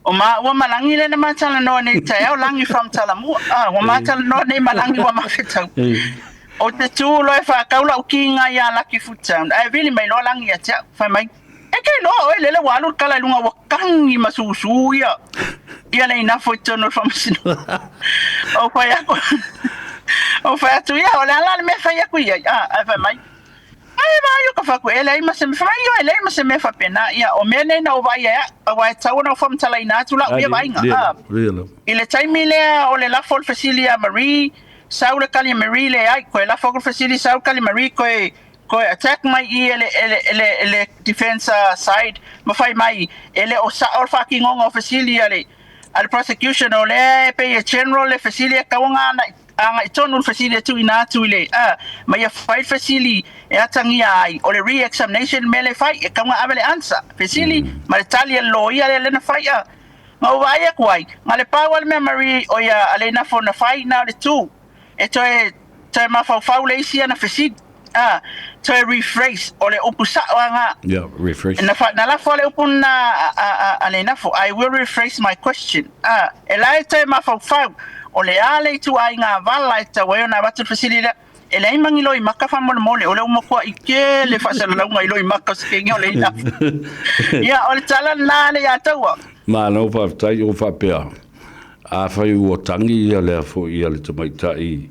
S2: O maua ma Lagi lea na ma talanoa nei i le taeao, Lagi from Talamua. Ah, ua ma talanoa nei ma Lagi ua mafetau. O te tū loa e whakau lau kiinga i a Lucky Food Town. Ae vili mai loa Lagi ia te au. Whai mai, e kei loa oe lele ua alu le kala i lunga ua tangi ma sūsū ia. Ia le inafo i totonu o le faamasinoga. O whai aku, o whai atu ia, o le ala le mea whai aku ia. Ah, ae whai mai, Ai vaai o ka whaku, e leai ma se mea, whai o e leai ma se mea whapena, ia, o mea nei na o vaai ai au, aua e tatau ona ou whamatalaina atu lau ia vaaiga, a. I le taimi lea o le lafo o le fesili ia Marie, sau le kali a Marie, leai, koe lafo atu le fesili, sau le kali a Marie, koe, koe attack mai i e le, e le, e le, e le defence side, ma fai mai, e le o sao le faatinoga o fesili a le, a le prosecution, o lea e pei e general le fesili e tatau ona agai Agai tonu le fesili e tuuina atu i le a, ma ia fai le fesili e atagia ai, o le re-examination le mea lea e fai, e tatau ona ave le answer, fesili, ma le tali a le loia lea lea na fai a. Na ou vaai atu ai, na le pau lava le mea Marie o ia a Leinafo na fai, na o le tu e toe toe mafaufau le isi ana fesili, a, toe rephrase, o le upu sao lava na.
S1: Yeah, rephrase.
S2: Na, fa, na lafo le upu na a, a, a, a Leinafo, I will rephrase my question. A, e la e toe mafaufau, o le a le ituaiga vala e tatau ai ona avatu le fesili lea? E leai ma ni loimaka faamolemole, o lea ua matuai tele faasalalauga i loimaka o se kegi o le ina. Ia, o le tala lena le ia taua.
S1: Malo faafetai o faapea, afai ua tagi ia lea foi ia le tamaitai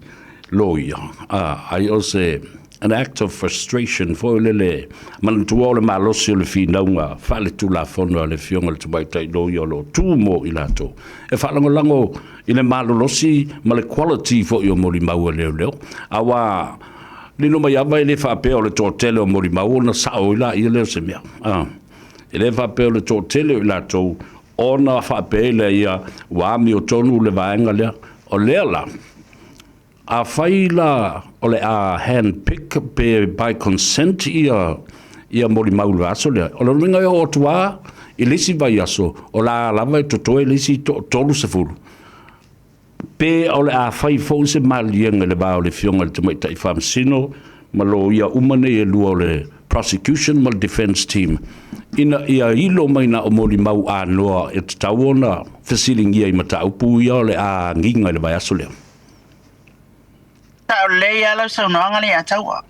S1: loia, a, ai o se an act of frustration foi lele, manatua o le malosi o le finauga faaletulafono a le Afioga i le Tamaitai Loia o lo o tu mo i latou e faalagolago i le malolosi ma le quality foi o molimau a leoleo. Aua lilo mai ava e le faapea o le toatele o molimau ona sao ai laia lea o se mea. A, e le faapea o le toatele o i latou ona faapea lea ia ua amiotonu le vaega lea. O lea la, Afai la o le a hand pick pe by consent ia ia molimau i le vaiaso lea, o lona uiga e oo atu lava i le isi vaiaso o la lava e totoe le isi toatolu sefulu. Pe o le a fai foi se maliega i le va o le Afioga i le Tamaitai Faamasino ma loia uma nei e lua o le prosecution ma le defense team ina ia ilo mai na o molimau anoa e tatau ona fesiligia i mataupu ia o le a agiga i le vaiaso lea.
S2: Sao lelei lava lau saunoaga lea ia Taua.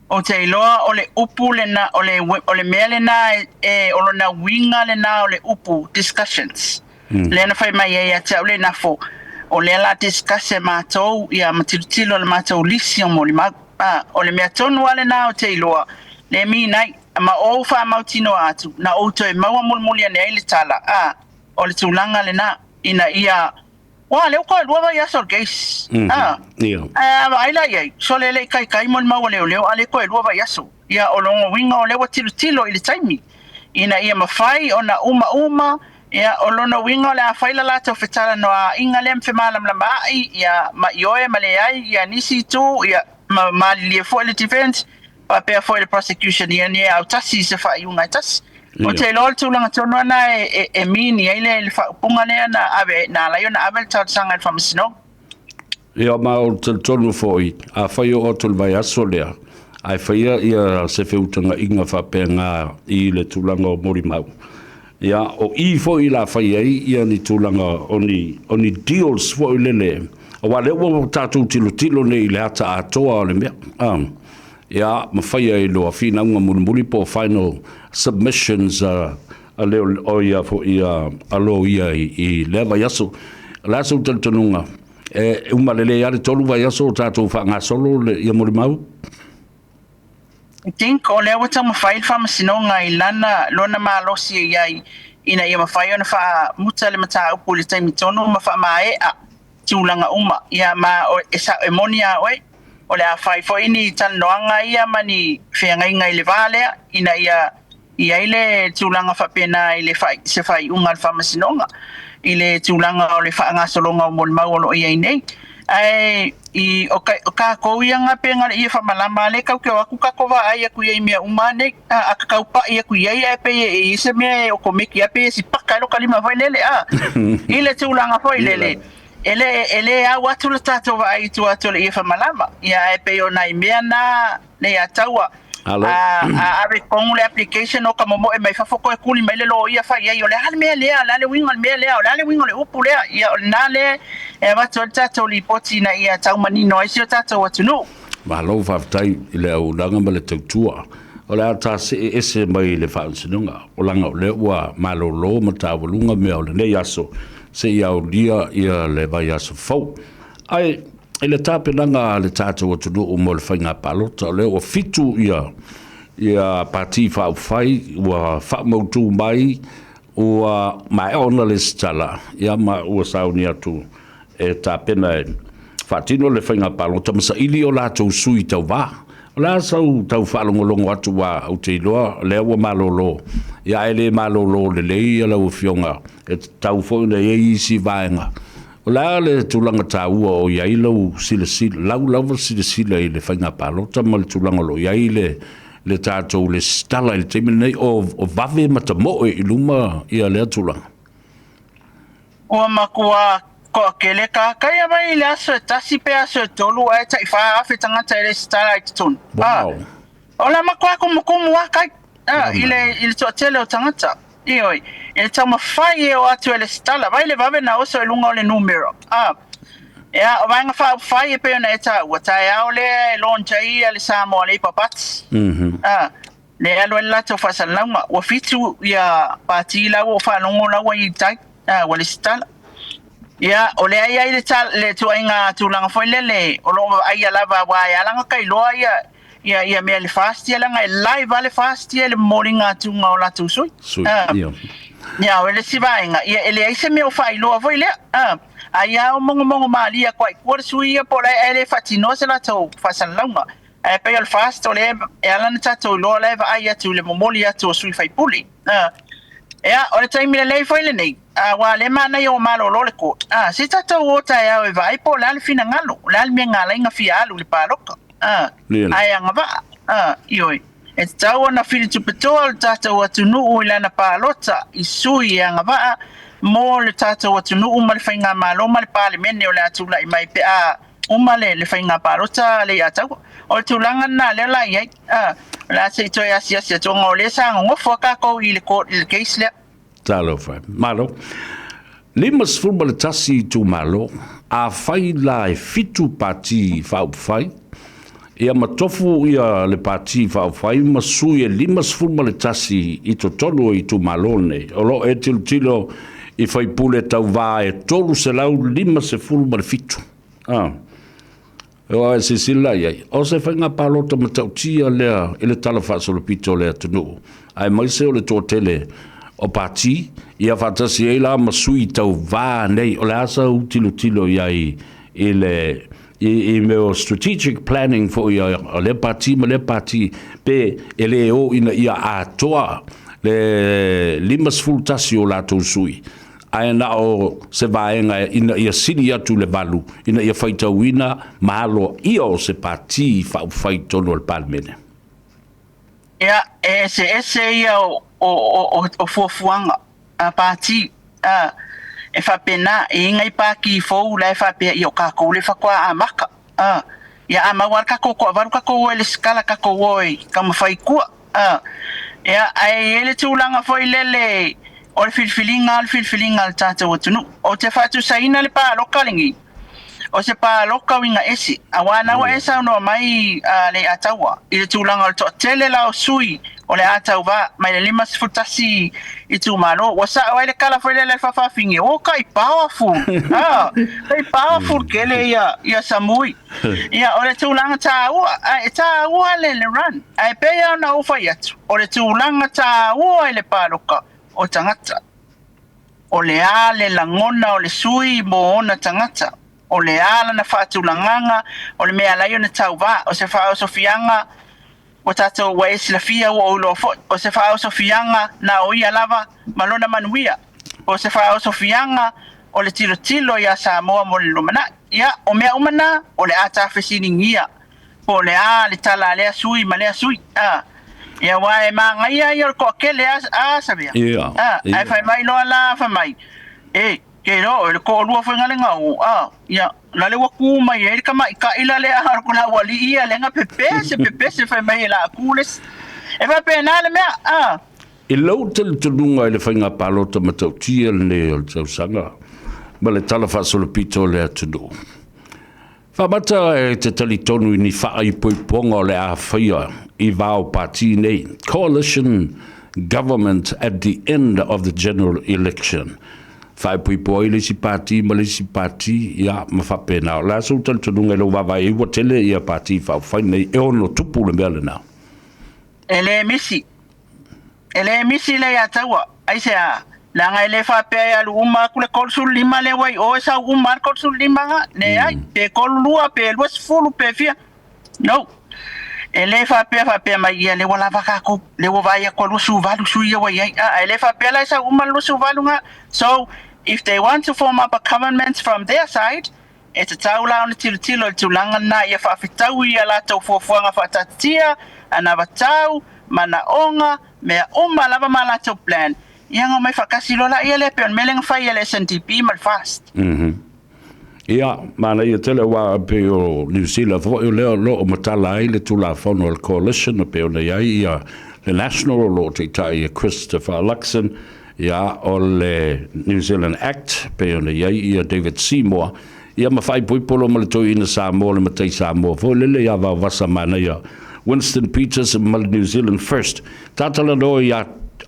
S2: Ou te iloa o le upu lena, o le, o le mea lena e, o lona uiga lena o le upu discussions. Lea na fai mai ai ia te au le Nafo, o lea la discuss e matou ia ma tilotilo i le matou lisi o molimau. A, o le mea tonu lava lena ou te iloa, le minai, ma ou faamautinoa atu, na ou toe maua mulimuli ane ai le tala, a, o le tulaga lena, ina ia Ua lea ua toe lua vaiaso o le case. Ah. Ae a vaai la i ai, sole e le i kaikai molimau a leoleo a lea toe lua vaiaso. Ia o lona uiga o lea ua tilotilo i le taimi ina ia mafai ona umauma, ia o lona uiga o le a fai la latou fetalanoaaiga lea ma femalamalamaai, ia ma ioe ma leai ia nisi itu, ia ma malilie foi le defense, faapea foi le prosecution ia ina ia autasi i se faaiuga e tasi. Ou te iloa o le tulaga tonu lava lena e mean ai le faaupuga lea na ave, na ala ai ona ave le talosaga i le Faamasinoga.
S1: Ia ma ou te talitonu foi, afai o oo atu i le vaiaso lea, ae faia ia se feutagaiga faapena i le tulaga o molimau, ia o i foi la fai ai ia ni tulaga o ni, o ni deals foi lele, aua lea ua tatou tilotilo nei i le ata atoa o le mea. Ia, ma fai ai loa finauga mulimuli po o final submissions a le o ia foi a loia i lea vaiaso. O le a sou talitonuga, e uma lelei lava le tolu vaiaso o tatou faagasolo le ia molimau?
S2: I think o lea ua taumafai le Faamasinoga i lana lona malosi e i ai ina ia mafai ona faamuta le mataupu i le taimi tonu ma faamaea tulaga uma. Ia ma e sao e moni a oe, o le a fai foi ni talanoaga ia ma ni feagaiga i le va lea ina ia i ai le tulaga faapena i le se faaiuga a le Faamasinoga i le tulaga o le faagasologa o molimau o lo o i ai nei. Ae i o, ka, o kākou ia nga pe nga le ia whamalama le kau ke o aku ka kova ai aku ia i mea uma nei a, a ka kau pa'i aku i ai ae pei e i se mea e o komeki a pei e si paka e lo ka lima foi lele a i le tulaga foi lele e le e le au atu le tātou vaai i tua atu o le ie whamalama ia ae pei o nai mea nā le ia taua a a ave tonu le application o ka momoe mai fafo toe kuli mai le loia fai ai o le a le mea lea, o le a le uiga o le mea lea, o le a le uiga o le upu lea. Ia o lena le e avatu ai le tatou lipoti ina ia tau manino ai si o tatou atunuu.
S1: Malo faafetai i le auaunaga ma le tautua. O le a ta see ese mai le faamasinoga, o laga o lea ua malolo ma taualuga mea o lenei aso seia aulia ia le vaiaso fou. Ae i le tapenaga a le tatou atunuu mo le faiga palota, o lea ua 7 ia pati faaupufai ua faamautu mai, ua maea ona lesitala, ia ma ua sauni atu e tapena e faatino le faiga palota ma saili o latou sui tauva. O le a sau tau faalogologo atu aua ou te iloa o lea ua malolo, ia ae le malolo lelei ia lau Afioga, e tatau foi ona i ai isi vaega. O le a le tulaga taua o i ai lau silasila, lau lava silasila i le faiga palota ma le tulaga o lo o i ai le le tatou lesitala i le taimi lenei, o vave ma tamoe i luma ia lea tulaga?
S2: Ua matua toatele tagata mai i le aso e tasi pe aso e tolu ae tai 4,000 tagata e lesitala i totonu.
S1: Wow.
S2: O le matua kumukumu lava kai i le toatele o tagata. Ioe, e le taumafai e o atu e lesitala, vai le vave na oso i luga o le numera. Ia, o Vaega Faaupufai e pei ona e taua, taeao lea e launch ai le Samoa Labour Party. Lea e alu ai le latou faasalalauga. Ua 7 ia pati la ua ou faalogo la ua i tai, ua lesitala. Ia, o lea e i ai le, le tuaiga tulaga foi lele, o lo o vaaia lava, aua e ala ona tailoa ia, ia, ia mea i le FAST ia, leaga e live lava le FAST ia i le momoliga atuga o latou sui.
S1: Sui, ia.
S2: Ia, o le isi vaega, ia, e leai se mea o faailoa foi lea. Ai lava o mogomogo malie atu ai i tua le sui ia po o la e le faatinoa se latou faasalalauga. Ae pei o le FAST o lea e ala ona tatou iloa o la e vaai atu i le momoli atu o sui faipule. Ia, o le taimi lelei foi lenei, aua o lea e manaia ua malolo le court, se i tatou o taeao e vaai po o le a le finagalo, o le a le mea na ala ai ona fia alu i le palota. Ae agavaa, ioe, e tatau ona filitupetoa le tatou atunuu i lana palota i sui e agavaa. mo le tatou atunuu ma le faigamalo ma le Palemene o le a tulai mai pe a uma le faiga palota le ia taua. O le tulaga lena lea la i ai. O le a se i toe asiasi atu ona o lea sa nonofo a tatou i le court i le case lea.
S1: Talofa e. Malo. 51 itumalo, afai la e 7 pati faaupufai, ia ma tofu ia le pati faaupufai ma sui e 51 i totonu o itumalo nei, o lo o e tilotilo i faipule tauvā e 357. Ah. Aua e silasila i ai, o se faiga palota matautia lea i le tala faasolopito o le atunuu, aemaise o le toatele o pati, ia faatasi ai la ma sui tauvā nei. O le a sau tilotilo i ai i le i mea o strategic planning foi a lea pati ma lea pati, pe e le o ina ia atoa le 51 o latou sui, ae na o se vaega ina ia sili atu le valu, ina ia faitauina ma aloaia o se pati faaupufai i totonu o le Palemene.
S2: Ia, e eseese ia o fuafuaga a pati, a, e faapena, e i ai nai pati fou la e faapea, ia o tatou lea faatoa amata, a, ia a maua lava le tatou toavalu tatou o e lesitala tatou o e taumafai i tua. Ia, ae i ai le tulaga foi lele o le filifiliga le filifiliga a le tatou atunuu. Ou te faatusaina le palota lenei, o se palota uiga ese, aua na ua e saunoa mai a Leiataua i le tulaga o le toatele la o sui o le a tauva mai le 51 itumalo. Ua sao ai le tala foi lele a le faafafine, oh kai powerful, kai powerful tele ia Samui. Ia, o le tulaga taua, e taua le le run, ae pei lava ona ou fai atu, o le tulaga taua i le paloka o tagata. O le a le lagona o le sui mo ona tagata, o le a lana faatulagaga, o le mea e ala ai ona tauva, o se faaosofiaga ua tatou, ua e silafia ua ou iloa foi, o se faaosofiaga na o ia lava ma lona manuia, o se faaosofiaga o le tilotilo iā Samoa mo le lumanai. Ia, o mea uma na, o le a ta fesiligia po o le a le tala a lea sui ma lea sui. A, ia, aua e manaia ia o le toatele a, a Savea. A, ae fai mai loa la, fai mai, e, ke iloa oe le toalua foi na le gao, a, ia, la le ua tu mai ai le tamaitai la lea a o le aualii ia lea na pepese, pepese fai mai e la tu le isi. E faapena le mea, a.
S1: I lou talitonuga i le faiga palota matautia lenei o le tausaga ma le tala faasolopito o le atunuu, faamata e te talitonu i ni faaipoipoga o le a faia i va o pati nei, coalition government at the end of the general election, faaipoipo ai le isi pati ma le isi pati, ia, ma faapena. O le a sou talitonuga i lou vaavaai ai ua tele ia pati faaupufai nei e ono tupu le mea lena?
S2: E le misi. E le misi le ia taua. Aisea? Leaga e le faapea e alu uma atu le 35 lea ua i o e sau uma lava le 35 ga. Leai. Pe 32, pe 20, pe fia. No. E le faapea faapea mai ia lea ua lava tatou, lea ua vaai atu a 28 sui ia ua i ai. A, e le faapea la e sau uma le 28 ga. So, if they want to form up a government from their side, E tatau la ona tilotilo i le tulaga lena ia faafetaui i a latou fuafuaga faataatitia, anavatau, manaoga, mea uma lava ma a latou plan, ia ona omai faatasi loa laia lea pei o le mea lea na fai e le SNDP ma le FAST.
S1: Ia, manaia tele aua e pei o Niu Sila foi o lea o lo o matala ai le Tulafono a le Coalition e pei ona i ai ia le National o lo o taitai e Christopher Luxon, Ia, o le New Zealand Act, pei ona i ai ia David Seymour, ia ma faaipoipo loa ma le Toeaina Samoa, le matai Samoa foi lele ia Vaovasa Manaia, Winston Peters ma le New Zealand First. Tatalanoa i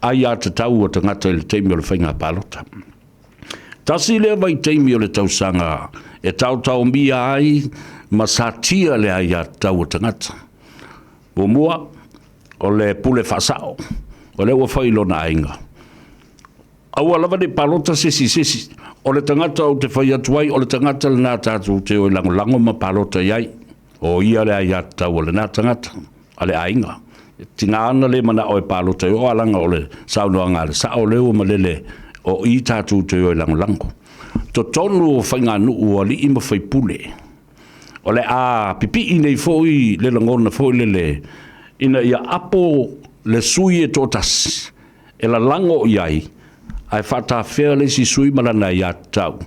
S1: aiatatau a tagata i le taimi o le faiga palota. Tasi lea vaitaimi o le tausaga e taotaomia ai ma satia le aiatatau a tagata. Muamua, o le pule faasao, o lea ua fai i lona aiga. Aua lava ne i palota se isi i se isi. O le tagata ou te fai atu ai, o le tagata lena tatou te o e lagolago ma palota i ai. O ia le aiatatau a lena tagata, a le aiga. E tiga ana le manao e palota i o, a leaga o le saunoaga a le sao lea ua malele o i tatou te o e lagolago. Totonu o faiganuu o alii ma faipule, O le a pipii nei foi le lagona foi lele ina ia apo le sui e toatasi e lalago i ai, Ae faatafea le isi sui ma lana aiatatau,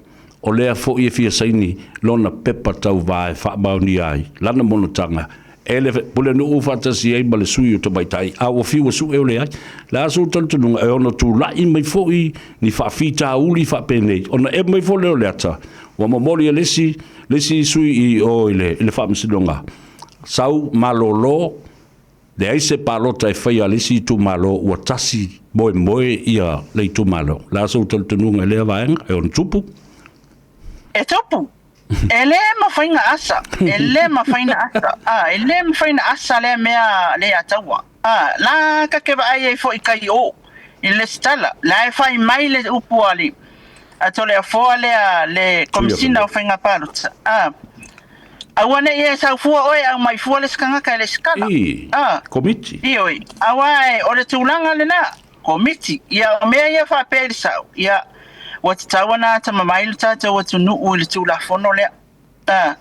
S1: o lea foi e fia saini lona pepa tauva e faamaonia ai lana monotaga e le pulenuu faatasi ai ma le sui o tamaitai, a ua fiu e sue o leai. Le a sou talitonuga e ono tulai mai foi ni faafitauli faapenei, ona e mai foi lea o le ata, ua momoli e le isi sui i o i le faamasinoga, sau malolo, leai se palota e faia a le isi itumalo ua tasi moemoe ia le itumalo. Le a sou talitonuga i lea vaega e ono tupu?
S2: E tupu. E lē mafai na asa, e lē mafai na asa, a, e lē mafai na asa lea mea Leiataua. A, la ta te vaai ai foi kai o i le lesitala, la e fai mai le upu a le a Toleafoa lea le Komesina o Faiga Palota, a, aua ne i e sau fua oe aumai fua le isi tagata e lesitala. A,
S1: Komiti.
S2: Ioe, auā o le tulaga lena. Komiti. Ia, o mea ia faapea i le sao, ia, ua tatau ona atamamai lo tatou atunuu i le Tulafono lea. A,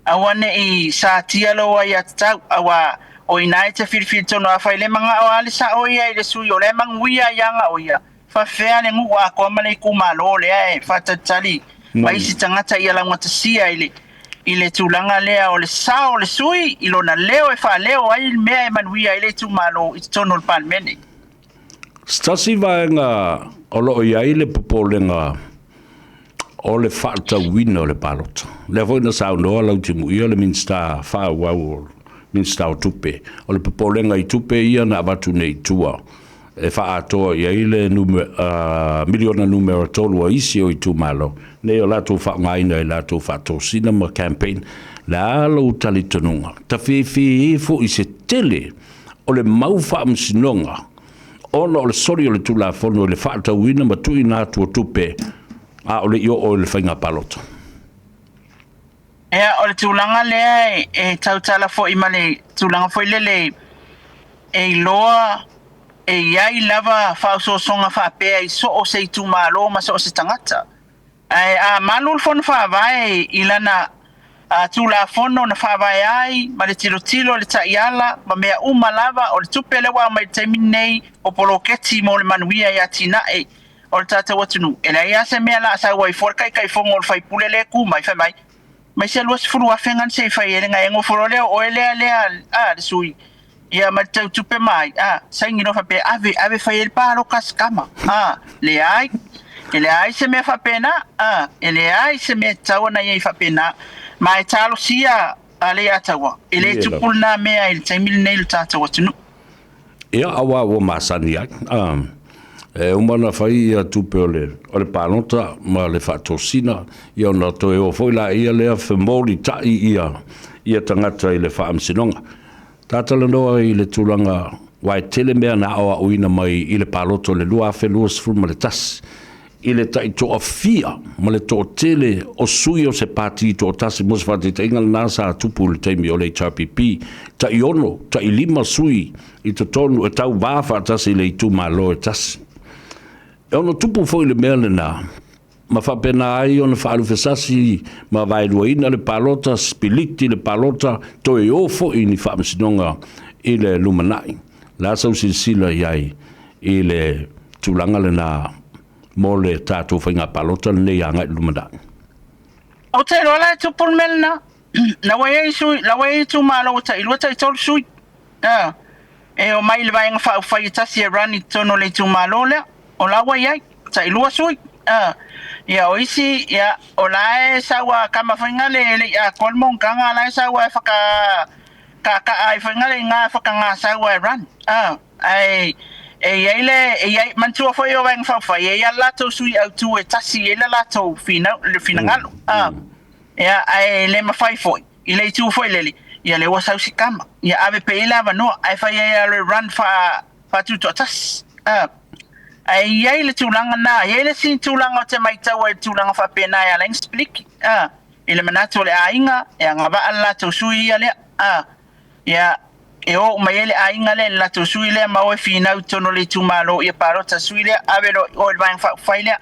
S2: aua ne i satia lou aiatatau, auā, o inā e te filifili tonu afai le manao a le sao ia i le sui o la e manuia ai aga o ia, faafefea le nuu atoa ma le itumalo lea e faatalitali ma isi tagata ia laugatasia i le i le tulaga lea o le sao o le sui i lona leo e faaleo ai le mea e manuia ai le itumalo i totonu o le Palemene.
S1: Se tasi vaega o lo o i ai le popolega o le faatatauina o le palota. Lea foi na saunoa Lautimuia le Minisita faaauau o Minisita o Tupe, o le popolega i tupe ia na avatu nei i tua e faaatoa i ai le miliona numera 3 a isi o itumalo nei o latou faaaogaina i latou faatosina ma campaign. Le a lou talitonuga? Tafefe foi se tele o le mau faamasinoga ona o le soli o le Tulafono i le faatatauina ma tuuina atu o tupe a o le i oo i le faiga palota.
S2: Ia, o le tulaga lea e tautala foi ma le tulaga foi lele e iloa e i ai lava faaosoosoga faapea i so o se itumalo ma so o se tagata. Ae a malu le Fono Faavae i lana Tulafono na faavae ai ma le tilotilo i le taiala ma mea uma lava, o le tupe lea ua aumai i le taimi lenei o poloketi mo le manuia i atinae o le tatou atunuu, e leai lava se mea o le a sau ai fua le Taitaifono o le sui usufono lea e tu mai fai mai, mai se 20,000 na se i fai ai le gaega ofo lea o oe lea lea a le sui ia ma le tau tupe mai a saini loa faapea ave ave fai ai le paloka a se tama a leai e leai se mea faapena a e leai se mea e tatau ona i ai faapena ma e talosia a Leiataua e le tupu lena mea i le taimi lenei i le tatou atunuu.
S1: Ia, aua ua masani ai. E uma ona fai ia tupe o le, o le palota ma le faatosina, ia ona toe o foi laia lea femolitai ia, ia tagata i le faamasinoga. Tatalanoa i le tulaga, aua e tele mea na aoaoina mai i le palota o le 2021, i le taitoafia ma le toatele o sui o se pati toatasi. Mo se faataitaiga lena sa tupu i le taimi o le HRPP, tai 6, tai 5 sui i totonu e tauvā faatasi i le itumalo e tasi. E ono tupu foi le mea lena, ma faapena ai ona faalufesasi ma vaeluaina le palota, sipiliti le palota, toe o foi ni faamasinoga i le lumanai. O le a sau silasila i ai i le tulaga lena mo le tatou faiga palota lenei agai i le lumanai?
S2: Ou te iloa la e tupu le mea lena. La ua i ai sui, la ua i ai itumalo ua tai 2 tai 3 sui. E omai i le vaega faaupufai e tasi e run i totonu o le itumalo lea. O la ua i ai, tai 2 sui. Ia o isi, ia, o la e sau a kama foi nga le e le i atoa le monotaga, la e sau a e whaka kaakaa ai foi nga le inga whakangasau a e run. Ae e i ai le, e i ai, manatua foi o Vaega Faaupufai, e i ai le latou sui autu e tasi i ai le latou finau, le finagalo. Ia, ae le mafai foi, i le itu foi lele, ia lea ua sau si tama, ia ave pea i ai le avanoa, ae fai ai lava le run faa, faatutoatasi. Ae i ai le tulaga lena, e i ai le isi tulaga ou te matau ai i le tulaga faapena e ala ai ona sipiliki, i le manatu o le aiga, e agavaa le latou sui ia lea. Ia, e o uma i ai le aiga lea i le latou sui lea ma o e finau i totonu o le itumalo ia palota sui lea, ave loa i o i le Vaega Faaupufai lea.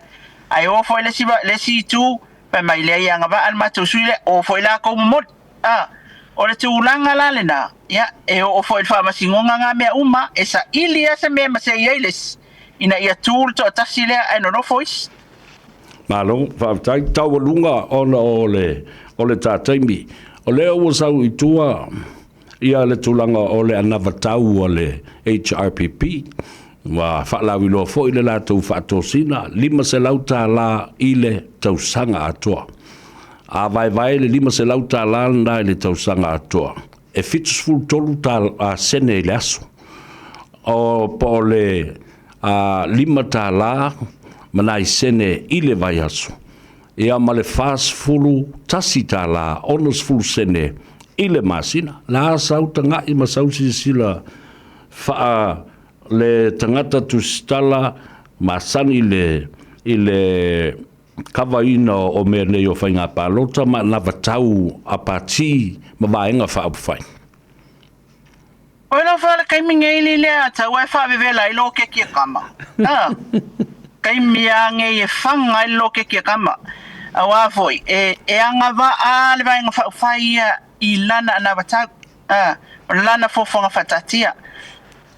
S2: Ae o foi le isi, le isi itu, fai mai, leai e agavaa le matou sui lea, o foi latou momoli. A, o le tulaga la lena, ia, e oo foi i le faamasinoga ngā mea uma, e saili lava se mea ma sei ai le isi. ina ia tu le toatasi lea ae nonofo isi.
S1: Malo, faafetai. Taualuga ona o le o le ta taimi. O lea ua sau i tua ia le tulaga o le anavatau a le HRPP, ua faalauiloa foi le latou faatosina, $500 i le tausaga atoa. A vaevae le $500 lena i le tausaga atoa, e 73 sene i le aso. O po o le $5 ma nai sene i le vaiaso, ia ma le $41 60 sene i le masina. La sau taga'i ma sau silasila faa le tagata tusitala masani i le kavaina o mea nei o faiga palota ma anavatau a pati ma vaega faaupufai.
S2: Oi lau afioga le taimi nei li lea tau e faavevela ai lo keki e kama. Ah, taimi a nei e fanga ai lo keki e kama. Auā foi, e, e agavaa le vaega faaupufai ia i lana anavatau. Ah, o lana fuafuaga faataatia.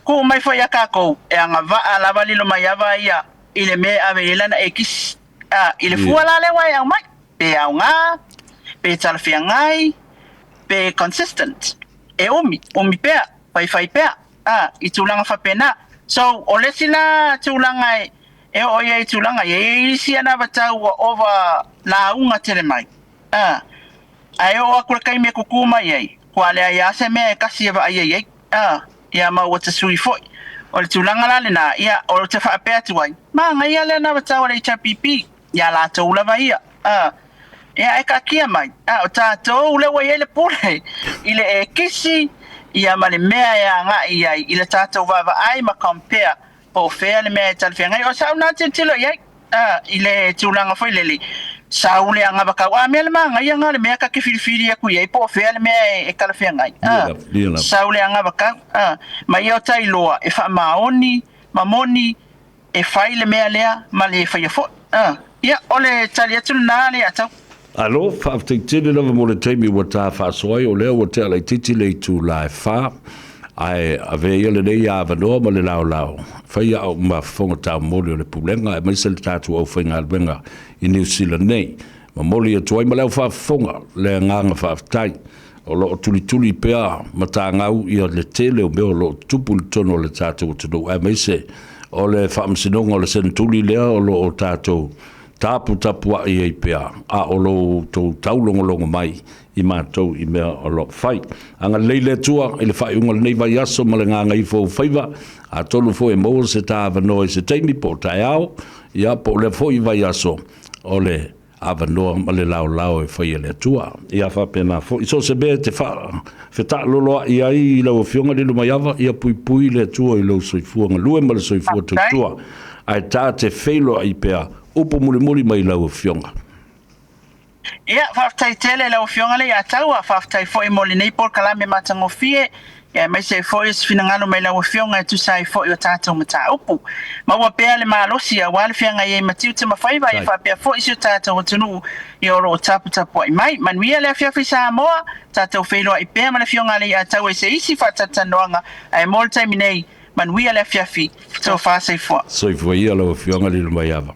S2: Kuu mai foi ia kākou, e agavaa lava Lilomaiava ia i le mea e ave i ai lana ekisi. Ah, i le fua la lea ua e aumai, pe aoga, pe talafeagai, pe consistent. E umi, umi pea, faifai pea, a, i tulaga faapena. So, o le isi la tulaga e, e oo i ai i tulaga ia, e i ai isi anavatau ua ova lauga tele mai, a, ae oo atu le taimi e kuku mai ai, kua leai lava se mea e kasi e vaaia i ai, a, ia ma ua tasui foi. O le tulaga la lena, ia, ou te faapea atu ai, manaia le anavatau a le HRPP, iā latou lava ia. A, ia e taatia mai, a o tatou lea ua i ai le pule i le ekisi ia ma le mea e agai i ai i le tatou vaavaai ma compare po o fea le mea e talafeagai. O sau na tilotilo i ai, a, i le tulaga foi lele, sau le agavakau, a mea le manaia na o le mea ta te filifili atu i ai po o fea le mea e talafeagai. A, sau le agavakau, a, ma ia o ta iloa e faamaoni ma moni e fai le mea lea ma le faia foi. A, ia, o le tali atu lena le atau.
S1: Alo, faafetai tele lava mo le taimi ua ta faasoa ai, o lea ua tea laitiiti le itula e fa, ae avea ia lenei avanoa ma le laolao, fai au ma fofoga taumoli o le Pulega aemaise le tatou aufaigaluega i Niu Sila nei. Momoli atu ai ma le au faafofoga le agaga faafetai. O lo o tulituli pea matagau ia le tele o mea o lo o tutupu i totonu o le tatou atunuu, aemaise o le faamasinoga o le senetuli lea o lo o tatou taputapuai ai pea, a o lo outou taulogologo mai i matou i mea o lo o fai. Agalelei le Atua i le faaiuga o lenei vaiaso ma le gagaifo o faiva, atonu foi e maua se ta avanoa i se taimi po o taeao, ia po o lea foi vaiaso o le avanoa ma le laolao e fai e le Atua. Ia faapena foi, so o se mea e te fetaaloloai ai i lau Afioga Lilomaiava, ia puipui le Atua i lou soifua galue ma le soifua tautua, ae ta te feiloai pea upu mulimuli mai lau Afioga.
S2: Ia, faafetai tele i lau Afioga Leiataua, faafetai foi mo lenei polokalame matagofie, ia aemaise ai foi o se finagalo mai lau Afioga e tusa ai foi o tatou mataupu. Maua pea le malosi aua le feagai ai ma tiute ma faiva, ia faapea foi si o tatou atunuu ia o lo o taputapuai mai. Manuia le afiafi Samoa, tatou feiloai pea ma le Afioga a Leiataua i se isi faatalatalanoaga, ae mo le taimi nei, manuia le afiafi, tofa soifua.
S1: Soifua ia lau Afioga Lilomaiava.